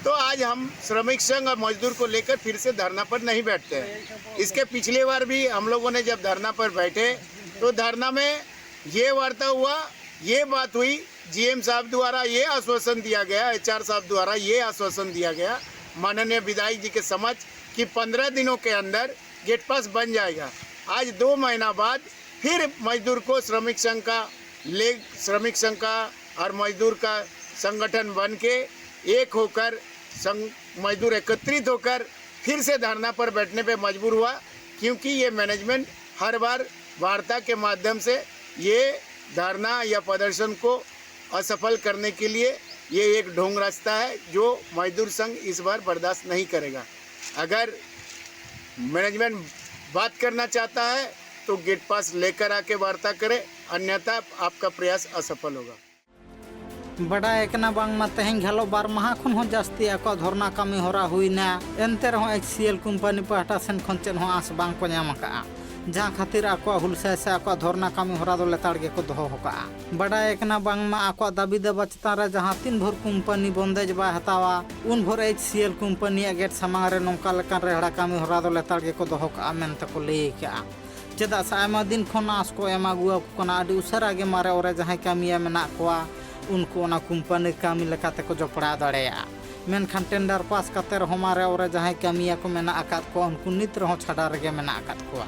तो आज हम श्रमिक संघ और मजदूर को लेकर फिर से धरना पर नहीं बैठते हैं। इसके पिछले बार भी हम लोगों ने जब धरना पर बैठे, तो धरना में ये वार्ता हुआ, ये बात हुई, जीएम साहब द्वारा ये आश्वासन दिया गया, एचआर साहब द्वारा ये आश्वासन दिया गया माननीय विधायक जी के समक्ष कि पंद्रह दिनों के अंदर गेट पास बन जाएगा। आज दो महीना बाद फिर मजदूर को श्रमिक संघ का ले श्रमिक संघ का और मजदूर का संगठन बन के एक होकर संग, मजदूर एकत्रित होकर फिर से धरना पर बैठने पे मजबूर हुआ, क्योंकि ये मैनेजमेंट हर बार वार्ता के माध्यम से ये धरना या प्रदर्शन को असफल करने के लिए ये एक ढोंग रास्ता है, जो मजदूर संघ इस बार बर्दाश्त नहीं करेगा। अगर मैनेजमेंट बात करना चाहता है, तो गेट पास लेकर आके वार्ता करें, अन्यथा आपका प्रयास असफल होगा। ᱵᱟᱰᱟᱭ ᱠᱟᱱᱟ ᱵᱟᱝᱢᱟ ᱛᱮᱦᱮᱧ ᱜᱷᱟᱞᱚᱜ ᱵᱟᱨ ᱢᱟᱦᱟ ᱠᱷᱚᱱ ᱦᱚᱸ ᱡᱟᱹᱥᱛᱤ ᱟᱠᱚᱣᱟᱜ ᱫᱷᱚᱨᱱᱟ ᱠᱟᱹᱢᱤ ᱦᱚᱨᱟ ᱦᱩᱭᱱᱟ᱾ ᱮᱱᱛᱮ ᱨᱮᱦᱚᱸ ᱮᱭᱤᱪ ᱥᱤ ᱮᱞ ᱠᱳᱢᱯᱟᱱᱤ ᱯᱟᱦᱴᱟ ᱥᱮᱱ ᱠᱷᱚᱱ ᱪᱮᱫ ᱦᱚᱸ ᱟᱸᱥ ᱵᱟᱝ ᱠᱚ ᱧᱟᱢ ᱟᱠᱟᱫᱼᱟ, ᱡᱟᱦᱟᱸ ᱠᱷᱟᱹᱛᱤᱨ ᱟᱠᱚᱣᱟᱜ ᱦᱩᱞᱥᱟᱹᱭ ᱥᱮ ᱟᱠᱚᱣᱟᱜ ᱫᱷᱚᱨᱱᱟ ᱠᱟᱹᱢᱤ ᱦᱚᱨᱟ ᱫᱚ ᱞᱮᱛᱟᱲ ᱜᱮᱠᱚ ᱫᱚᱦᱚ ᱟᱠᱟᱫᱼᱟ᱾ ᱵᱟᱰᱟᱭ ᱠᱟᱱᱟ ᱵᱟᱝᱢᱟ ᱟᱠᱚᱣᱟᱜ ᱫᱟᱹᱵᱤ ᱫᱟᱵᱟ ᱪᱮᱛᱟᱱ ᱨᱮ ᱡᱟᱦᱟᱸ ᱛᱤᱱ ᱵᱷᱳᱨ ᱠᱳᱢᱯᱟᱱᱤ ᱵᱚᱱᱫᱮᱡᱽ ᱵᱟᱭ ᱦᱟᱛᱟᱣᱟ, ᱩᱱ ᱵᱷᱳᱨ ᱮᱭᱤᱪ ᱥᱤ ᱮᱞ ᱠᱳᱢᱯᱟᱱᱤᱭᱟᱜ ᱜᱮᱴ ᱥᱟᱢᱟᱝ ᱨᱮ ᱱᱚᱝᱠᱟ ᱞᱮᱠᱟᱱ ᱨᱮᱦᱲᱟ ᱠᱟᱹᱢᱤ ᱦᱚᱨᱟ ᱫᱚ ᱞᱮᱛᱟᱲ ᱜᱮᱠᱚ ᱫᱚᱦᱚ ᱠᱟᱜᱼᱟ ᱢᱮᱱᱛᱮ ᱠᱚ ᱞᱟᱹᱭ ᱟᱠᱟᱫᱼᱟ᱾ ᱪᱮᱫᱟᱜ ᱥᱮ ᱟᱭᱢᱟ ᱫᱤᱱ ᱠᱷᱚᱱ ᱟᱸᱥ ᱠᱚ ᱮᱢ ᱟᱹᱜᱩ ᱟᱠᱚ ᱠᱟᱱᱟ, ᱟᱹᱰᱤ ᱩᱥᱟᱹᱨᱟ ᱜᱮ ᱢᱟᱨᱮ ᱚᱨᱮ ᱡᱟᱦᱟᱸᱭ ᱠᱟᱹᱢᱤᱭᱟᱹ ᱢᱮᱱᱟᱜ ᱠᱚᱣᱟ, ᱩᱱᱠᱩ ᱚᱱᱟ ᱠᱳᱢᱯᱟᱱᱤ ᱠᱟᱹᱢᱤ ᱞᱮᱠᱟᱛᱮ ᱠᱚ ᱡᱚᱯᱲᱟᱣ ᱫᱟᱲᱮᱭᱟᱜᱼᱟ᱾ ᱢᱮᱱᱠᱷᱟᱱ ᱴᱮᱱᱰᱟᱨ ᱯᱟᱥ ᱠᱟᱛᱮ ᱨᱮᱦᱚᱸ ᱢᱟᱨᱮ ᱚᱨᱮ ᱡᱟᱦᱟᱸᱭ ᱠᱟᱹᱢᱤᱭᱟᱹ ᱠᱚ ᱢᱮᱱᱟᱜ ᱟᱠᱟᱫ ᱠᱚᱣᱟ, ᱩᱱᱠᱩ ᱱᱤᱛ ᱨᱮᱦᱚᱸ ᱪᱷᱟᱰᱟ ᱨᱮᱜᱮ ᱢᱮᱱᱟᱜ ᱟᱠᱟᱫ ᱠᱚᱣᱟ᱾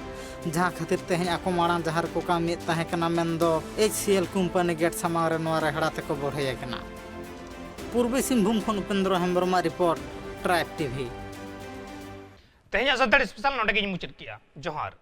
ᱡᱟᱦᱟᱸ ᱠᱷᱟᱹᱛᱤᱨ ᱛᱮᱦᱮᱧ ᱟᱠᱚ ᱢᱟᱲᱟᱝ ᱡᱟᱦᱟᱸ ᱨᱮᱠᱚ ᱠᱟᱹᱢᱤᱭᱮᱫ ᱛᱟᱦᱮᱸ ᱠᱟᱱᱟ, ᱢᱮᱱᱫᱚ H C L company gate ᱥᱟᱢᱟᱝ ᱨᱮ ᱱᱚᱣᱟ ᱨᱮᱦᱲᱟ ᱛᱮᱠᱚ ᱵᱚᱲᱦᱮ ᱟᱠᱟᱱᱟ᱾ ᱯᱩᱨᱵᱤ ᱥᱤᱝᱵᱷᱩᱢ ᱠᱷᱚᱱ ᱩᱯᱮᱱᱫᱨᱚ ᱦᱮᱢᱵᱨᱚᱢᱟᱜ ᱨᱤᱯᱳᱨᱴ, ᱴᱨᱟᱭᱤᱵᱽ ᱴᱤᱵᱷᱤ᱾ ᱛᱮᱦᱮᱧᱟᱜ ᱥᱟᱱᱛᱟᱲᱤ ᱥᱯᱮᱥᱟᱞ ᱱᱚᱰᱮ ᱜᱤᱧ ᱢᱩᱪᱟᱹᱫ ᱠᱮᱜᱼᱟ᱾ ᱡᱚᱦᱟᱨ᱾